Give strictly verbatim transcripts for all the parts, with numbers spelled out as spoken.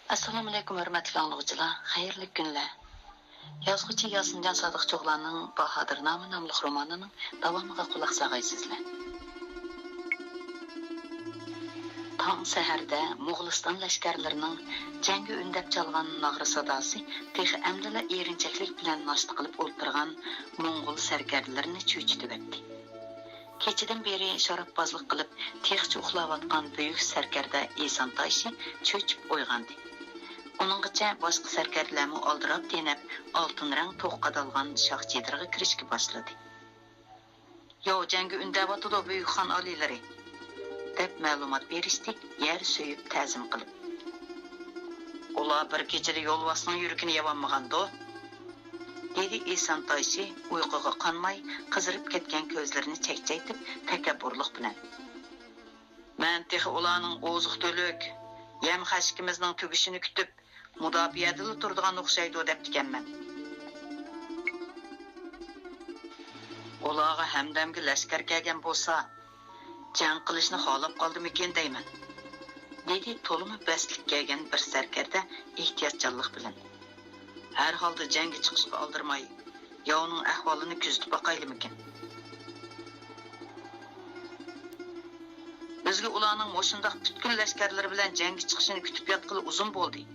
ئەسسالامۇئەلەيكۇم، ھۆرمەتلىك ئاڭلىغۇچىلار، خەيرلىك كۈنلەر. يازغۇچى ياسىنجان سادىق چوغلاننىڭ باھادىرنامە ناملىق رومانىنىڭ داۋامىغا قۇلاق ساغايسىزلەر. تاڭ سەھەردە موغۇلىستان لەشكەرلىرىنىڭ جەڭگە ئۈندەپ چالغان ناغرا ساداسى تېخى ئەمدىلا ئېرىنچەكلىك بىلەن ناشتا قىلىپ ئولتۇرغان موڭغۇل سەركەردىلىرىنى چۆچۈتۈۋەتتى. كېچىدىن بېرى شاراببازلىق قىلىپ، تېخىچە ئۇخلاۋاتقان بۈيۈك سەركەردە ئېسان تايشى چۆچۈپ ئويغاندى. ئۇنىڭغىچە باشقا سەركەردىلەرمۇ ئالدىراپ تېنەپ، ئالتۇن رەڭ توق قادالغان شاخ چېدىرىغا كىرىشكە باشلىدى. ياۋ جەڭگە ئۈندەۋاتىدۇ، بۈيۈك خان ئالىيلىرى، دەپ مەلۇمات بېرىشتى يەر سۆيۈپ تەزىم قىلىپ. ئۇلار بىر كېچىدە يولۋاسنىڭ يۈرىكىنى يەۋالمىغاندۇ؟ دېدى ئېسان تايشى ئۇيقۇغا قانماي، قىزىرىپ كەتكەن كۆزلىرىنى چەكچەيتىپ، تەكەببۇرلۇق بىلەن. مەن تېخى ئۇلارنىڭ ئوزۇق-تۈلۈك، يەم-خەشىكىمىزنىڭ تۈگىشىنى كۈتۈپ، مۇداپىئەدىلا تۇرىدىغان ئوخشايدۇ دەپتىكەنمەن. ئۇلارغا ھەمدەمگە لەشكەر كەلگەن بولسا، جەڭ قىلىشنى خالاپ قالدىمىكىن دەيمەن، دېدى تولىمۇ بەستلىك كەلگەن بىر سەركەردە ئېھتىياتچانلىق بىلەن. ھەر ھالدا جەڭگە چىقىشقا ئالدىرىماي، ياۋنىڭ ئەھۋالىنى كۆزىتىپ باقايلىمىكىن؟ بىزگە ئۇلارنىڭ مۇشۇنداق پۈتكۈل لەشكەرلىرى بىلەن جەڭگە چىقىشىنى كۈتۈپ ياتقىلى ئۇزۇن بولدى،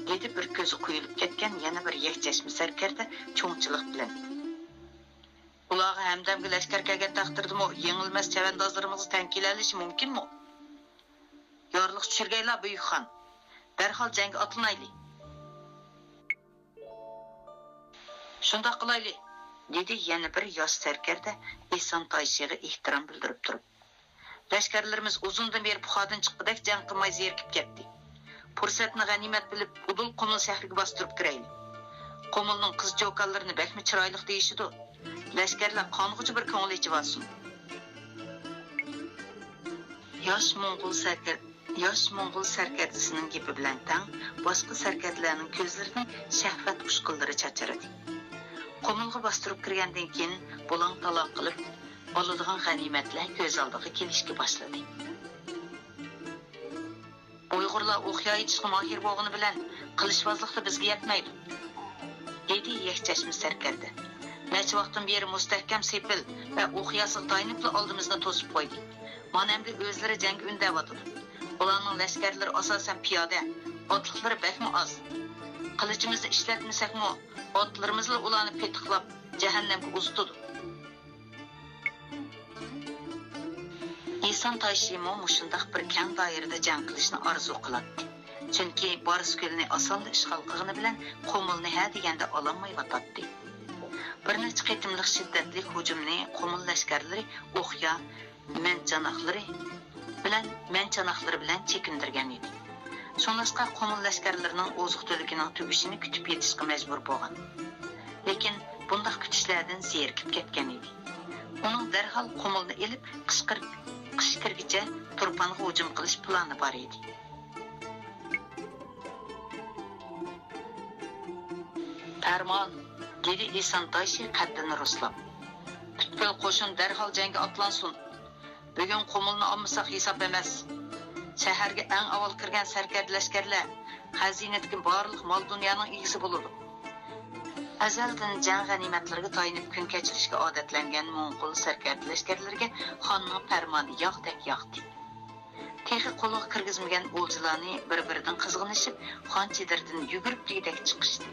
دېدى بىر كۆزى قويۇلۇپ كەتكەن يەنە بىر يەكچەشمە سەركەردە چوڭچىلىق بىلەن. ئۇلارغا ھەمدەمگە لەشكەر كەلگەن تەقدىردىمۇ يېڭىلمەس چەۋەندازلىرىمىزغا تەڭ كېلەلىشى مۇمكىنمۇ؟ يارىلىق چۈشۈرگەيلا، بۈيۈك خان. دەرھال جەڭگە ئاتلىنايلى. شۇنداق قىلايلى، دېدى يەنە بىر ياش سەركەردە ئېسان تايشىغا ئېھتىرام بىلدۈرۈپ تۇرۇپ. لەشكەرلىرىمىز ئۇزۇندىن بېرى پۇخادىن چىققۇدەك جەڭ قىلماي زېرىكىپ كەتتى. پۇرسەتنى غەنىيمەت بىلىپ، ئۇدۇل قۇمۇل شەھىرىگە باستۇرۇپ كىرەيلى. قۇمۇلنىڭ قىز چوكانلىرىنى بەكمۇ چىرايلىق دېيىشىدۇ. لەشكەرلەر قانغۇچە بىر كۆڭۈل ئېچىۋالسۇن. ياش موڭغۇل سەركەر-، ياش موڭغۇل سەركەردىسىنىڭ گېپى بىلەن تەڭ باشقا سەركەردىلەرنىڭ كۆزلىرىدىن شەھۋەت ئۇچقۇنلىرى چاچرىدى. قۇمۇلغا باستۇرۇپ كىرگەندىن كېيىن بۇلاڭ-تالاڭ قىلىپ، ئالىدىغان غەنىيمەتلەر كۆز ئالدىغا كېلىشكە باشلىدى. ئۇيغۇرلار ئوقيا ئېتىشقا ماھىر بولغىنى بىلەن، قىلىچۋازلىقلا بىزگە يەتمەيدۇ، دېدى يەكچەشمە سەركەردە. نەچچە ۋاقىتتىن بېرى مۇستەھكەم سېپىل ۋە ئوقياسىغا تايىنىپلا ئالدىمىزنى توسۇپ قويدى. مانا ئەمدى ئۆزلىرى جەڭگە ئۈندەۋاتىدۇ. ئۇلارنىڭ لەشكەرلىرى ئاساسەن پىيادە، ئاتلىقلىرى بەكمۇ ئاز. قىلىچىمىزنى ئىشلەتمىسەكمۇ، ئاتلىرىمىزلا ئۇلارنى پېتىقلاپ، جەھەننەمگە ئۇزىتىدۇ. ئېسان تايشىمۇ مۇشۇنداق بىر كەڭ دائىرىدە جەڭ قىلىشنى ئارزۇ قىلاتتى. چۈنكى بارس كۆلىنى ئاسانلا ئىشغال قىلغىنى بىلەن قۇمۇلنى ھە دېگەندە ئالالمايۋاتاتتى. بىر نەچچە قېتىملىق شىددەتلىك ھۇجۇمنى قۇمۇل لەشكەرلىرى ئوقيا، مەن چاناقلىرى بىلەن، مەن چاناقلىرى بىلەن چېكىندۈرگەن ئىدى. شۇڭلاشقا قۇمۇل لەشكەرلىرىنىڭ ئوزۇق-تۈلۈكىنىڭ تۈگىشىنى كۈتۈپ يېتىشقا مەجبۇر بولغان. لېكىن بۇنداق كۈتۈشلەردىن زېرىكىپ كەتكەن ئىدى. ئۇنىڭ دەرھال قۇمۇلنى ئېلىپ، قىش كىر-، قىش كىرگىچە تۇرپانغا ھۇجۇم قىلىش پىلانى بار ئىدى. پەرمان، دېدى ئېسان تايشى قەددىنى رۇسلاپ. پۈتكۈل قوشۇن دەرھال جەڭگە ئاتلانسۇن. بۈگۈن قۇمۇلنى ئالمىساق ھېساب ئەمەس. شەھەرگە ئەڭ ئاۋۋال كىرگەن سەركەردە لەشكەرلەر خەزىنىدىكى بارلىق مال-دۇنيانىڭ ئىگىسى بولىدۇ. ئەزەلدىن جەڭ غەنىيمەتلىرىگە تايىنىپ كۈن كەچۈرۈشكە ئادەتلەنگەن موڭغۇل سەركەردە لەشكەرلىرىگە خاننىڭ پەرمانى ياغدەك ياغدى. تېخى قولىغا كىرگۈزمىگەن ئولجىلارنى بىر-بىرىدىن قىزغىنىشىپ، خان چېدىرىدىن يۈگۈرۈپ دېگۈدەك چىقىشتى.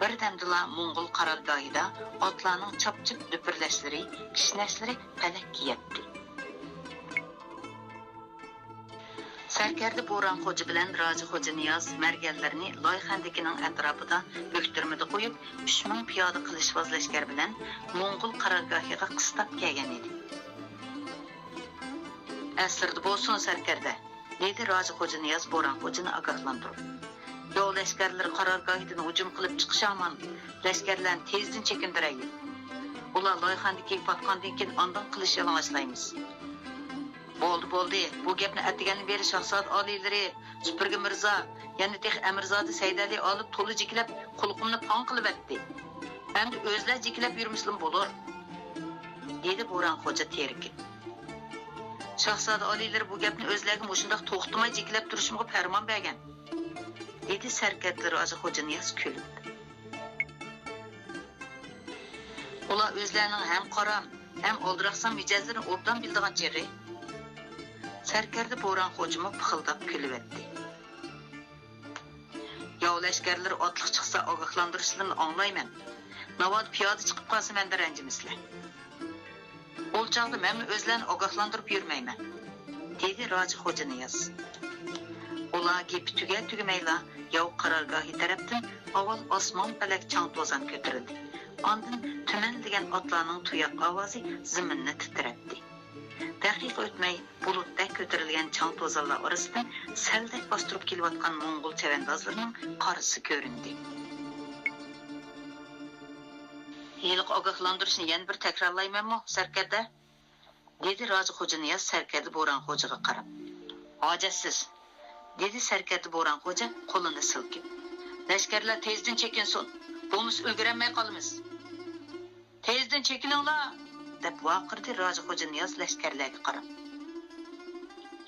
بىردەمدىلا موڭغۇل قارارگاھىدا ئاتلارنىڭ چاپچىپ دۈپۈرلەشلىرى، كىشنەشلىرى پەلەككە يەتتى. سەركەردە بوران خوجا بىلەن راجا خوجا نىياز مەرگەنلىرىنى لاي خەندىكىنىڭ ئەتراپىدا بۆكتۈرمىدە قويۇپ، ئۈچ مىڭ پىيادە قىلىچۋاز لەشكەر بىلەن موڭغۇل قارارگاھىغا قىستاپ كەلگەن ئىدى. ئەسلىرىدە بولسۇن، سەركەردە! دېدى راجا خوجا نىياز بوران خوجىنى ئاگاھلاندۇرۇپ. ياۋ لەشكەرلىرى قارارگاھىدىن ھۇجۇم قىلىپ چىقىشى ھامان، لەشكەرلەرنى تېزدىن چېكىندۈرەيلى. ئۇلار لاي خەندىكىگە پاتقاندىن كېيىن ئاندىن قىلىچ يالىڭاچلايمىز. بولدى، بولدى، بۇ گەپنى ئەتىگەندىن بېرى شاھزادە ئالىيلىرى، سۈپۈرگە مىرزا، يەنە تېخى ئەمىرزادە سەيدەلى ئالىپ تولا جېكىلەپ، قۇلىقىمنى پاڭ قىلىۋەتتى. ئەمدى ئۆزلەر جېكىلەپ يۈرمىسىلىمۇ بولۇر، دېدى بوران خوجا تېرىكىپ. شاھزادە ئالىيلىرى بۇ گەپنى ئۆزلەرگە مۇشۇنداق توختىماي جېكىلەپ تۇرۇشۇمغا پەرمان بەرگەن. دېدى سەركەردە راجا خوجانىياز كۈلۈپ. ئۇلار ئۆزلەرنىڭ ھەم قارام، ھەم ئالدىراقسان مىجەزلىرىنى ئوبدان بىلىدىغان چېغى. سەركەردە بوران خوجىمۇ پىخىلداپ كۈلۈۋەتتى. ياۋ لەشكەرلىرى ئاتلىق چىقسا ئاگاھلاندۇرۇشلىرىنى ئاڭلايمەن. ناۋادا پىيادە چىقىپ قالسا مەندىن رەنجىمىسىلەر. ئۇ چاغدا مەنمۇ ئۆزلەرنى ئاگاھلاندۇرۇپ يۈرمەيمەن، دېدى راجا خوجانىياز. ئۇلار گېپى تۈگەر-تۈگىمەيلا ياۋ قارارگاھى تەرەپتىن ئاۋۋال ئاسمان پەلەك چاڭ-توزان كۆتۈرۈلدى. ئاندىن تۈمەنلىگەن ئاتلارنىڭ تۇياق ئاۋازى زېمىننى تىترەتتى. دەقىقە ئۆتمەي بۇلۇتتەك كۆتۈرۈلگەن چاڭ-توزانلار ئارىسىدىن سەلدەك باستۇرۇپ كېلىۋاتقان موڭغۇل چەۋەندازلىرىنىڭ قارىسى كۆرۈندى. ھېلىقى ئاگاھلاندۇرۇشنى يەنە بىر تەكرارلايمەنمۇ، سەركەردە؟ دېدى راجا خوجانىياز سەركەردە بوران خوجىغا قاراپ. ھاجەتسىز، دېدى سەركەردە بوران خوجا قولىنى سىلكىپ. لەشكەرلەر تېزدىن چېكىنسۇن، بولمىسا ئۈلگۈرەلمەي قالىمىز. تېزدىن چېكىنىڭلار! دەپ ۋارقىرىدى راجا خوجانىياز لەشكەرلەرگە قاراپ.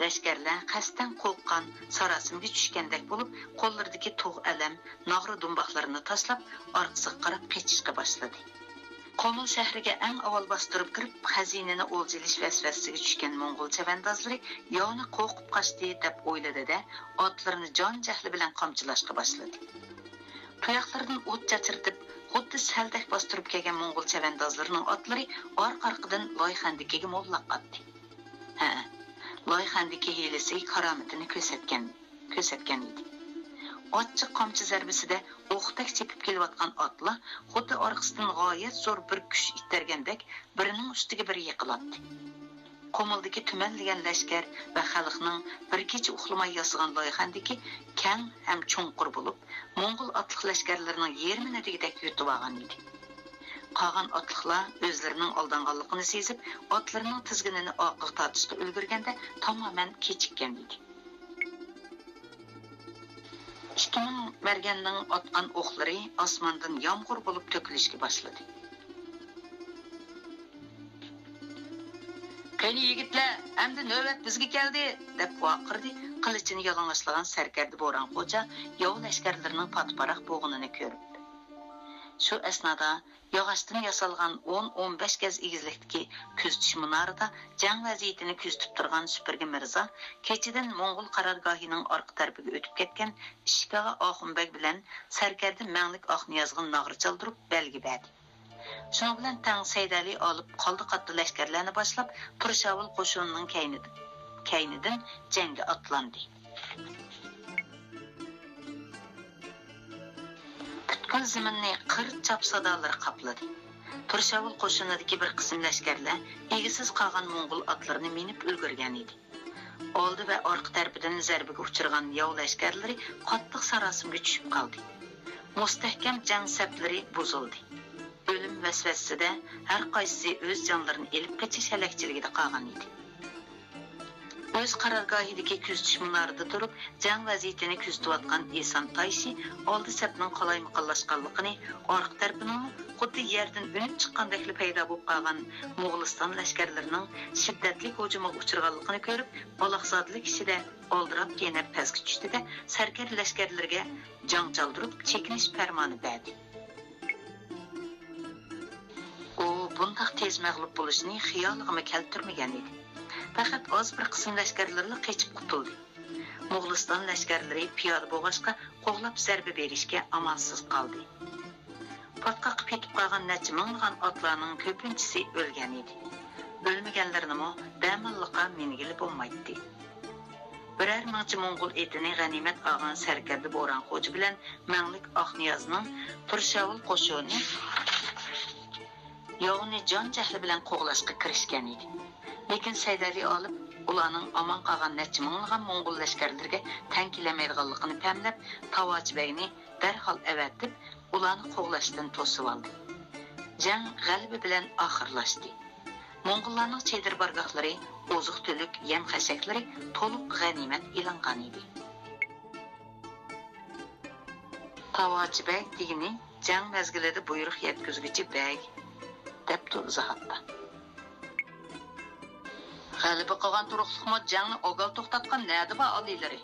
لەشكەرلەر قەستەن قورققان ساراسىمىگە چۈشكەندەك بولۇپ، قوللىرىدىكى تۇغ ئەلەم، ناغرا دۇمباقلىرىنى تاشلاپ، ئارقىسىغا قاراپ قېچىشقا باشلىدى. قۇمۇل شەھىرىگە ئەڭ ئاۋۋال باستۇرۇپ كىرىپ، خەزىنىنى ئولجا ئېلىش ۋەسۋەسىسىگە چۈشكەن موڭغۇل چەۋەندازلىرى ياۋنى قورقۇپ قاشتى دەپ ئويلىدى-دە، ئاتلىرىنى جان-جەھلى بىلەن قامچىلاشقا باشلىدى. تۇياقلىرىدىن ئوت چاچرىتىپ، خۇددى سەلدەك باستۇرۇپ كەلگەن موڭغۇل چەۋەندازلىرىنىڭ ئاتلىرى ئارقا-ئارقىدىن لاي خەندىكىگە موللاق ئاتتى. ھەئە، لاي خەندىكى ھىيلىسى كارامىتىنى كۆرسەتكەن. كۆرسەتكەن ئىدى. ئاچچىق قامچا زەربىسىدە ئوقتەك چېپىپ كېلىۋاتقان ئاتلار خۇددى ئارقىسىدىن غايەت زور بىر كۈچ ئىتتەرگەندەك بىرىنىڭ ئۈستىگە بىرى يىقىلاتتى. قۇمۇلدىكى تۈمەنلىگەن لەشكەر ۋە خەلقنىڭ بىر كېچە ئۇخلىماي ياسىغان لايخەندىكى كەڭ ھەم چوڭقۇر بولۇپ، موڭغۇل ئاتلىق لەشكەرلىرىنىڭ يېرىمىنى دېگۈدەك يۇتۇۋالغان ئىدى. قالغان ئاتلىقلار ئۆزلىرىنىڭ ئالدانغانلىقىنى سېزىپ، ئاتلىرىنىڭ تىزگىنىنى ئارقىغا تارتىشقا ئۈلگۈرگەندە تامامەن كېچىككەن ئىدى. ئىككى مىڭ مەرگەننىڭ ئاتقان ئوقلىرى ئاسماندىن يامغۇر بولۇپ تۆكۈلۈشكە باشلىدى. «قېنى يىگىتلەر، ئەمدى نۆۋەت بىزگە كەلدى!» دەپ ۋارقىرىدى قىلىچىنى يالىڭاچلىغان سەركەردە بوران خوجا ياۋ لەشكەرلىرىنىڭ پاتىپاراق بولغىنىنى كۆرۈپ. شۇ ئەسنادا ياغاچتىن ياسالغان ئون، ئون بەش گەز ئېگىزلىكتىكى كۆزىتىش مۇنارىدا جەڭ ۋەزىيىتىنى كۆزىتىپ تۇرغان سۈپۈرگە مىرزا كېچىدىن موڭغۇل قارارگاھىنىڭ ئارقا تەرىپىگە ئۆتۈپ كەتكەن ئىشىكاغا ئاخۇن بەگ بىلەن سەركەردە مەڭلىك ئاقنىيازغا ناغرا چالدۇرۇپ بەلگە بەردى. شۇنىڭ بىلەن تەڭ سەيدەلى ئالىپ قالدى قاتتى لەشكەرلەرنى باشلاپ، تۇرشاۋۇل قوشۇنىنىڭ كەينىدىن، كەينىدىن جەڭگە ئاتلاندى. پۈتكۈل زېمىننى قىر چاپ سادالىرى قاپلىدى. تۇرشاۋۇل قوشۇنىدىكى بىر قىسىم لەشكەرلەر ئىگىسىز قالغان موڭغۇل ئاتلىرىنى مىنىپ ئۈلگۈرگەن ئىدى. ئالدى ۋە ئارقا تەرىپىدىن زەربىگە ئۇچرىغان ياۋ لەشكەرلىرى قاتتىق ساراسىمىگە چۈشۈپ قالدى. مۇستەھكەم جەڭ سەپلىرى بۇزۇلدى. ئۆلۈم ۋەسۋەسىسىدە ھەر قايسىسى ئۆز جانلىرىنى ئېلىپ قېچىش ھەلەكچىلىكىدە قالغان ئىدى. ئۆز قارارگاھىدىكى كۆزىتىش مۇنارىدا تۇرۇپ، جەڭ ۋەزىيىتىنى كۆزىتىۋاتقان ئېسان تايشى ئالدى سەپنىڭ قالايمىقانلاشقانلىقىنى، ئارقا تەرىپىنىڭمۇ خۇددى يەردىن ئۈنۈپ چىققاندەكلا پەيدا بولۇپ قالغان موغۇلىستان لەشكەرلىرىنىڭ شىددەتلىك ھۇجۇمىغا ئۇچرىغانلىقىنى كۆرۈپ، بالاقزادىلىك ئىچىدە ئالدىراپ-كېنەپ پەسكە چۈشتى-دە، سەركەردە لەشكەرلىرىگە جەڭ چالدۇرۇپ، چېكىنىش پەرمانى بەردى. ئۇ بۇنداق تېز مەغلۇپ بولۇشنى خىيالىغىمۇ كەلتۈرمىگەن ئىدى. پەقەت ئاز بىر قىسىم لەشكەرلىرىلا قېچىپ قۇتۇلدى. موغۇلىستان لەشكەرلىرى پىيادە بولغاچقا، قوغلاپ زەربە بېرىشكە ئامالسىز قالدى. پاتقاققا پېتىپ قالغان نەچچە مىڭلىغان ئاتلارنىڭ كۆپىنچىسى ئۆلگەن ئىدى. ئۆلمىگەنلىرىنىمۇ دەماللىققا مىنگىلى بولمايتتى. بىرەر مىڭچە موڭغۇل ئېتىنى غەنىيمەت ئالغان سەركەردە بوران خوجا بىلەن مەڭلىك ئاقنىيازنىڭ تۇرشاۋۇل قوشۇنى ياۋنى جان-جەھلى بىلەن قوغلاشقا كىرىشكەن ئىدى. لېكىن سەيدەلى ئالىپ ئۇلارنىڭ ئامان قالغان نەچچە مىڭلىغان موڭغۇل لەشكەرلىرىگە تەڭ كېلەلمەيدىغانلىقىنى پەملەپ، تاۋاچى بەگنى دەرھال ئەۋەتىپ، ئۇلارنى قوغلاشتىن توسۇۋالدى. جەڭ غەلىبە بىلەن ئاخىرلاشتى. موڭغۇللارنىڭ چېدىر بارگاھلىرى، ئوزۇق-تۈلۈك، يەم-خەشەكلىرى تولۇق غەنىيمەت ئېلىنغان ئىدى. تاۋاچى بەگ دېگىنى جەڭ مەزگىلىدە بۇيرۇق يەتكۈزگۈچى بەگ، دەپتۇ ئىزاھاتتا. غەلىبە قىلغان تۇرۇقلۇقمۇ جەڭنى ئوگال توختاتقان نەدە بار ئالىيلىرى؟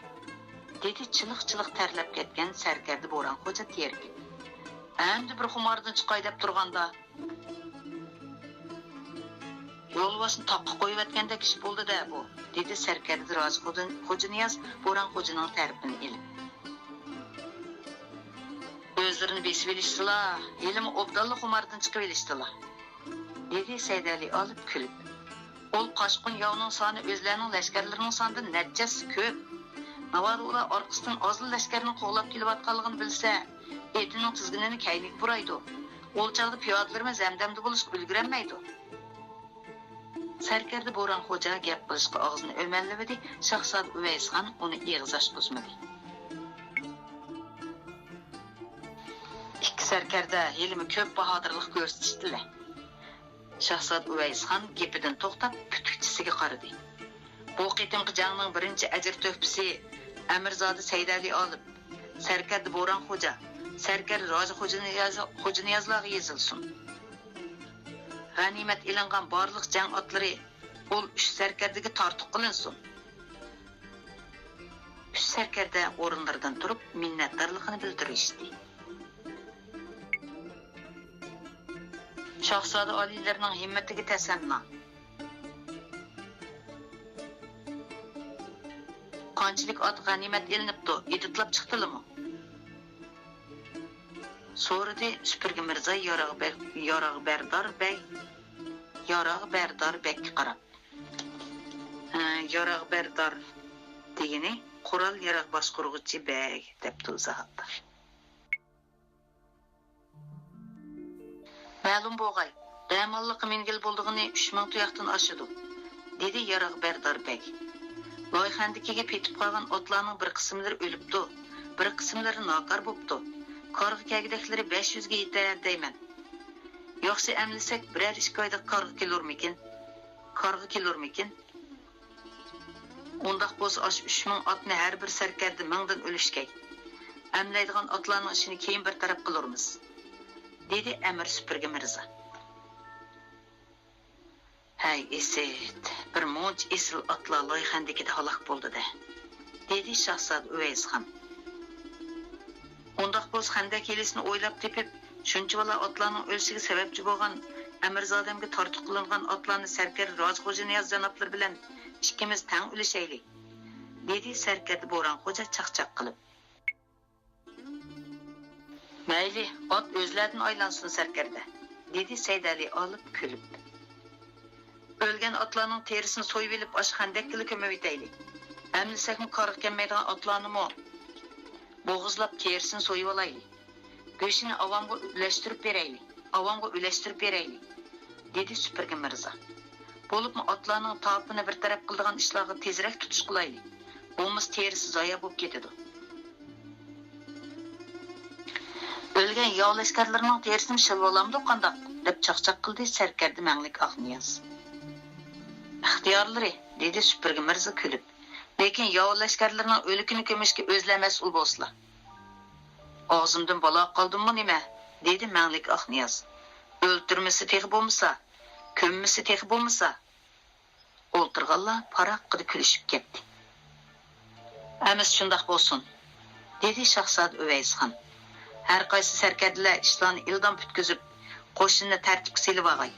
دېدى چىلىق-چىلىق تەرلەپ كەتكەن سەركەردە بوران خوجا تېرىكىپ. ئەمدى بىر خۇماردىن چىقاي دەپ تۇرغاندا، يولۋاسنى تاغقا قويۇۋەتكەندەك ئىش بولدى-دە بۇ، دېدى سەركەردە راجى خوجا-، خوجانىياز بوران خوجىنىڭ تەرىپىنى ئېلىپ. ئۆزلىرىنى بېسىۋېلىشسىلا، ھېلىمۇ ئوبدانلا خۇماردىن چىقىۋېلىشتىلا، دېدى سەيدەلى ئالىپ كۈلۈپ. ئۇل قاچقۇن ياۋنىڭ سانى ئۆزلەرنىڭ لەشكەرلىرىنىڭ سانىدىن نەچچە ھەسسە كۆپ. ناۋادا ئۇلار ئارقىسىدىن ئازلا لەشكەرنىڭ قوغلاپ كېلىۋاتقانلىقىنى بىلسە، ئېتىنىڭ تىزگىنىنى كەينىگە بۇرايدۇ. ئۇ چاغدا پىيادىلىرىمىز ھەمدەمدە بولۇشقا ئۈلگۈرەلمەيدۇ. سەركەردە بوران خوجا گەپ قىلىشقا ئاغزىنى ئۆمەللىۋىدى، شاھزادە ئۇۋەيسخان ئۇنى ئېغىز ئاچقۇزمىدى. ئىككى سەركەردە ھېلىمۇ كۆپ باھادىرلىق كۆرسىتىشتىلە. شاھزادە ئۇۋەيسخان گېپىدىن توختاپ، پۈتۈكچىسىگە قارىدى. بۇ قېتىمقى جەڭنىڭ بىرىنچى ئەجىر تۆھپىسى ئەمىرزادە سەيدەلى ئالىپ، سەركەردە بوران خوجا، سەركەردە راجى خوجانىياز-، خوجانىيازلارغا يېزىلسۇن. غەنىيمەت ئېلىنغان بارلىق جەڭ ئاتلىرى ئۇل ئۈچ سەركەردىگە تارتۇق قىلىنسۇن. ئۈچ سەركەردە ئورۇنلىرىدىن تۇرۇپ، مىننەتدارلىقىنى بىلدۈرۈشتى. شاھزادە ئالىيلىرىنىڭ ھىممىتىگە تەسەننا. قانچىلىك ئات غەنىيمەت ئېلىنىپتۇ، ئېدىتلاپ چىقتىلىمۇ؟ سورىدى سۈپۈرگە مىرزا ياراغ بەر-، ياراغ بەردار بەگ، ياراغ بەردار بەگكە قاراپ. ھە، ياراغ بەردار دېگىنى قورال ياراغ باشقۇرغۇچى بەگ دەپتۇ ئىزاھاتتا. مەلۇم بولغاي، دەماللىققا مىنگىلى بولىدىغىنى ئۈچ مىڭ تۇياقتىن ئاشىدۇ، دېدى ياراغ بەردار بەگ. لاي خەندىكىگە پېتىپ قالغان ئاتلارنىڭ بىر قىسىملىرى ئۆلۈپتۇ، بىر قىسىملىرى ناكار بوپتۇ. كارغا كەلگۈدەكلىرى بەش يۈزگە يېتەر دەيمەن. ياخشى ئەملىسەك، بىرەر ئىككى ئايدا كارغا كېلۇرمىكىن؟ كارغا كېلۇرمىكىن؟ ئۇنداق بولسا، ئاشۇ ئۈچ مىڭ ئاتنى ھەر بىر سەركەردە مىڭدىن ئۈلۈشكەي. ئەملەيدىغان ئاتلارنىڭ ئىشىنى كېيىن بىر تەرەپ قىلۇرمىز، دېدى ئەمىر سۈپۈرگە مىرزا. ھەي ئىسىت، بىر مۇنچە ئېسىل ئاتلار لاي خەندىكىدە ھالاك بولدى-دە، دېدى شاھزادە ئۇۋەيسخان. ئۇنداق بولسا، خەندەك ھىيلىسىنى ئويلاپ تېپىپ، شۇنچىۋالا ئاتلارنىڭ ئۆلۈشىگە سەۋەبچى بولغان ئەمىرزادەمگە تارتۇق قىلىنغان ئاتلارنى سەركەردە راجى خوجانىياز جانابلىرى بىلەن ئىككىمىز تەڭ ئۈلۈشەيلى، دېدى سەركەردە بوران خوجا چاقچاق قىلىپ. مەيلى، ئات ئۆزلەردىن ئايلانسۇن سەركەردە، دېدى سەيدەلى ئالىپ كۈلۈپ. ئۆلگەن ئاتلارنىڭ تېرىسىنى سويۇۋېلىپ، ئاشۇ خەندەككىلا كۆمۈۋېتەيلى. ئەملىسەكمۇ كارغا كەلمەيدىغان ئاتلارنىمۇ بوغۇزلاپ، تېرىسىنى سويۇۋالايلى. گۆشىنى ئاۋامغا ئۈلەشتۈرۈپ بېرەيلى، ئاۋامغا ئۈلەشتۈرۈپ بېرەيلى، دېدى سۈپۈرگە مىرزا. بولۇپمۇ ئاتلارنىڭ تاپىنى بىر تەرەپ قىلىدىغان ئىشلارغا تېزرەك تۇتۇش قىلايلى. بولمىسا تېرىسى زايا بولۇپ كېتىدۇ. ئۆلگەن ياۋ لەشكەرلىرىنىڭ تېرىسىنى شىلۋىلامدۇ قانداق؟ دەپ چاقچاق قىلدى سەركەردە مەڭلىك ئاقنىياز. ئىختىيارلىرى، دېدى سۈپۈرگە مىرزا كۈلۈپ. لېكىن ياۋ لەشكەرلىرىنىڭ ئۆلۈكىنى كۆمۈشكە ئۆزلەر مەسئۇل بولسىلا. ئاغزىمدىن بالا قالدىممۇ نېمە؟ دېدى مەڭلىك ئاقنىياز. ئۆلتۈرمىسە تېخى بولمىسا، كۆممىسە تېخى بولمىسا. ئولتۇرغانلار پاراققىدە كۈلۈشۈپ كەتتى. ئەمىسە شۇنداق بولسۇن، دېدى شاھزادە ئۇۋەيسخان. ھەر قايسى سەركەردىلەر ئىشلارنى ئىلدام پۈتكۈزۈپ، قوشۇننى تەرتىپكە سېلىۋاغاي.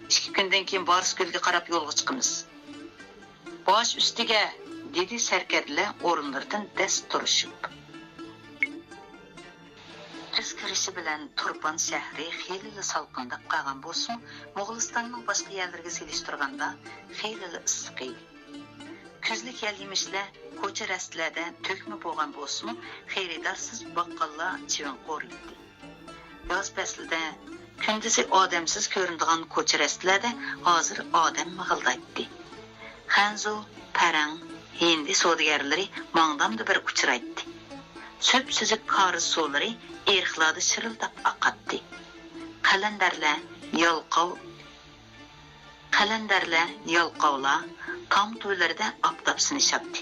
ئىككى كۈندىن كېيىن بارس كۆلگە قاراپ يولغا چىقىمىز. باش ئۈستىگە، دېدى سەركەردىلەر ئورۇنلىرىدىن دەس تۇرۇشۇپ. قىش كىرىشى بىلەن تۇرپان شەھىرى خېلىلا سالقىنداپ قالغان بولسىمۇ، موغۇلىستاننىڭ باشقا يەرلىرىگە سېلىشتۇرغاندا خېلىلا ئىسسىق ئىدى. كۈزلۈك يەل-يېمىشلەر كوچا-رەستىلەردە تۆكمە بولغان بولسىمۇ، خېرىدارسىز باققاللار چىۋىن قورۇيتتى. ياز پەسلىدە كۈندۈزى ئادەمسىز كۆرۈنىدىغان كوچا-رەستىلەردە ھازىر ئادەم مىغىلدايتتى. خەنزۇ، پەرەڭ، ھىندى سودىگەرلىرى ماڭدامدا بىر ئۇچرايتتى. سۈپسۈزۈك كارىز سۇلىرى ئېرىقلاردا شىرىلداپ ئاقاتتى. قەلەندەرلەر يالقاۋ، قەلەندەرلەر يالقاۋلار تام تۈۋلىرىدە ئاپتاپ سىنىشاتتى.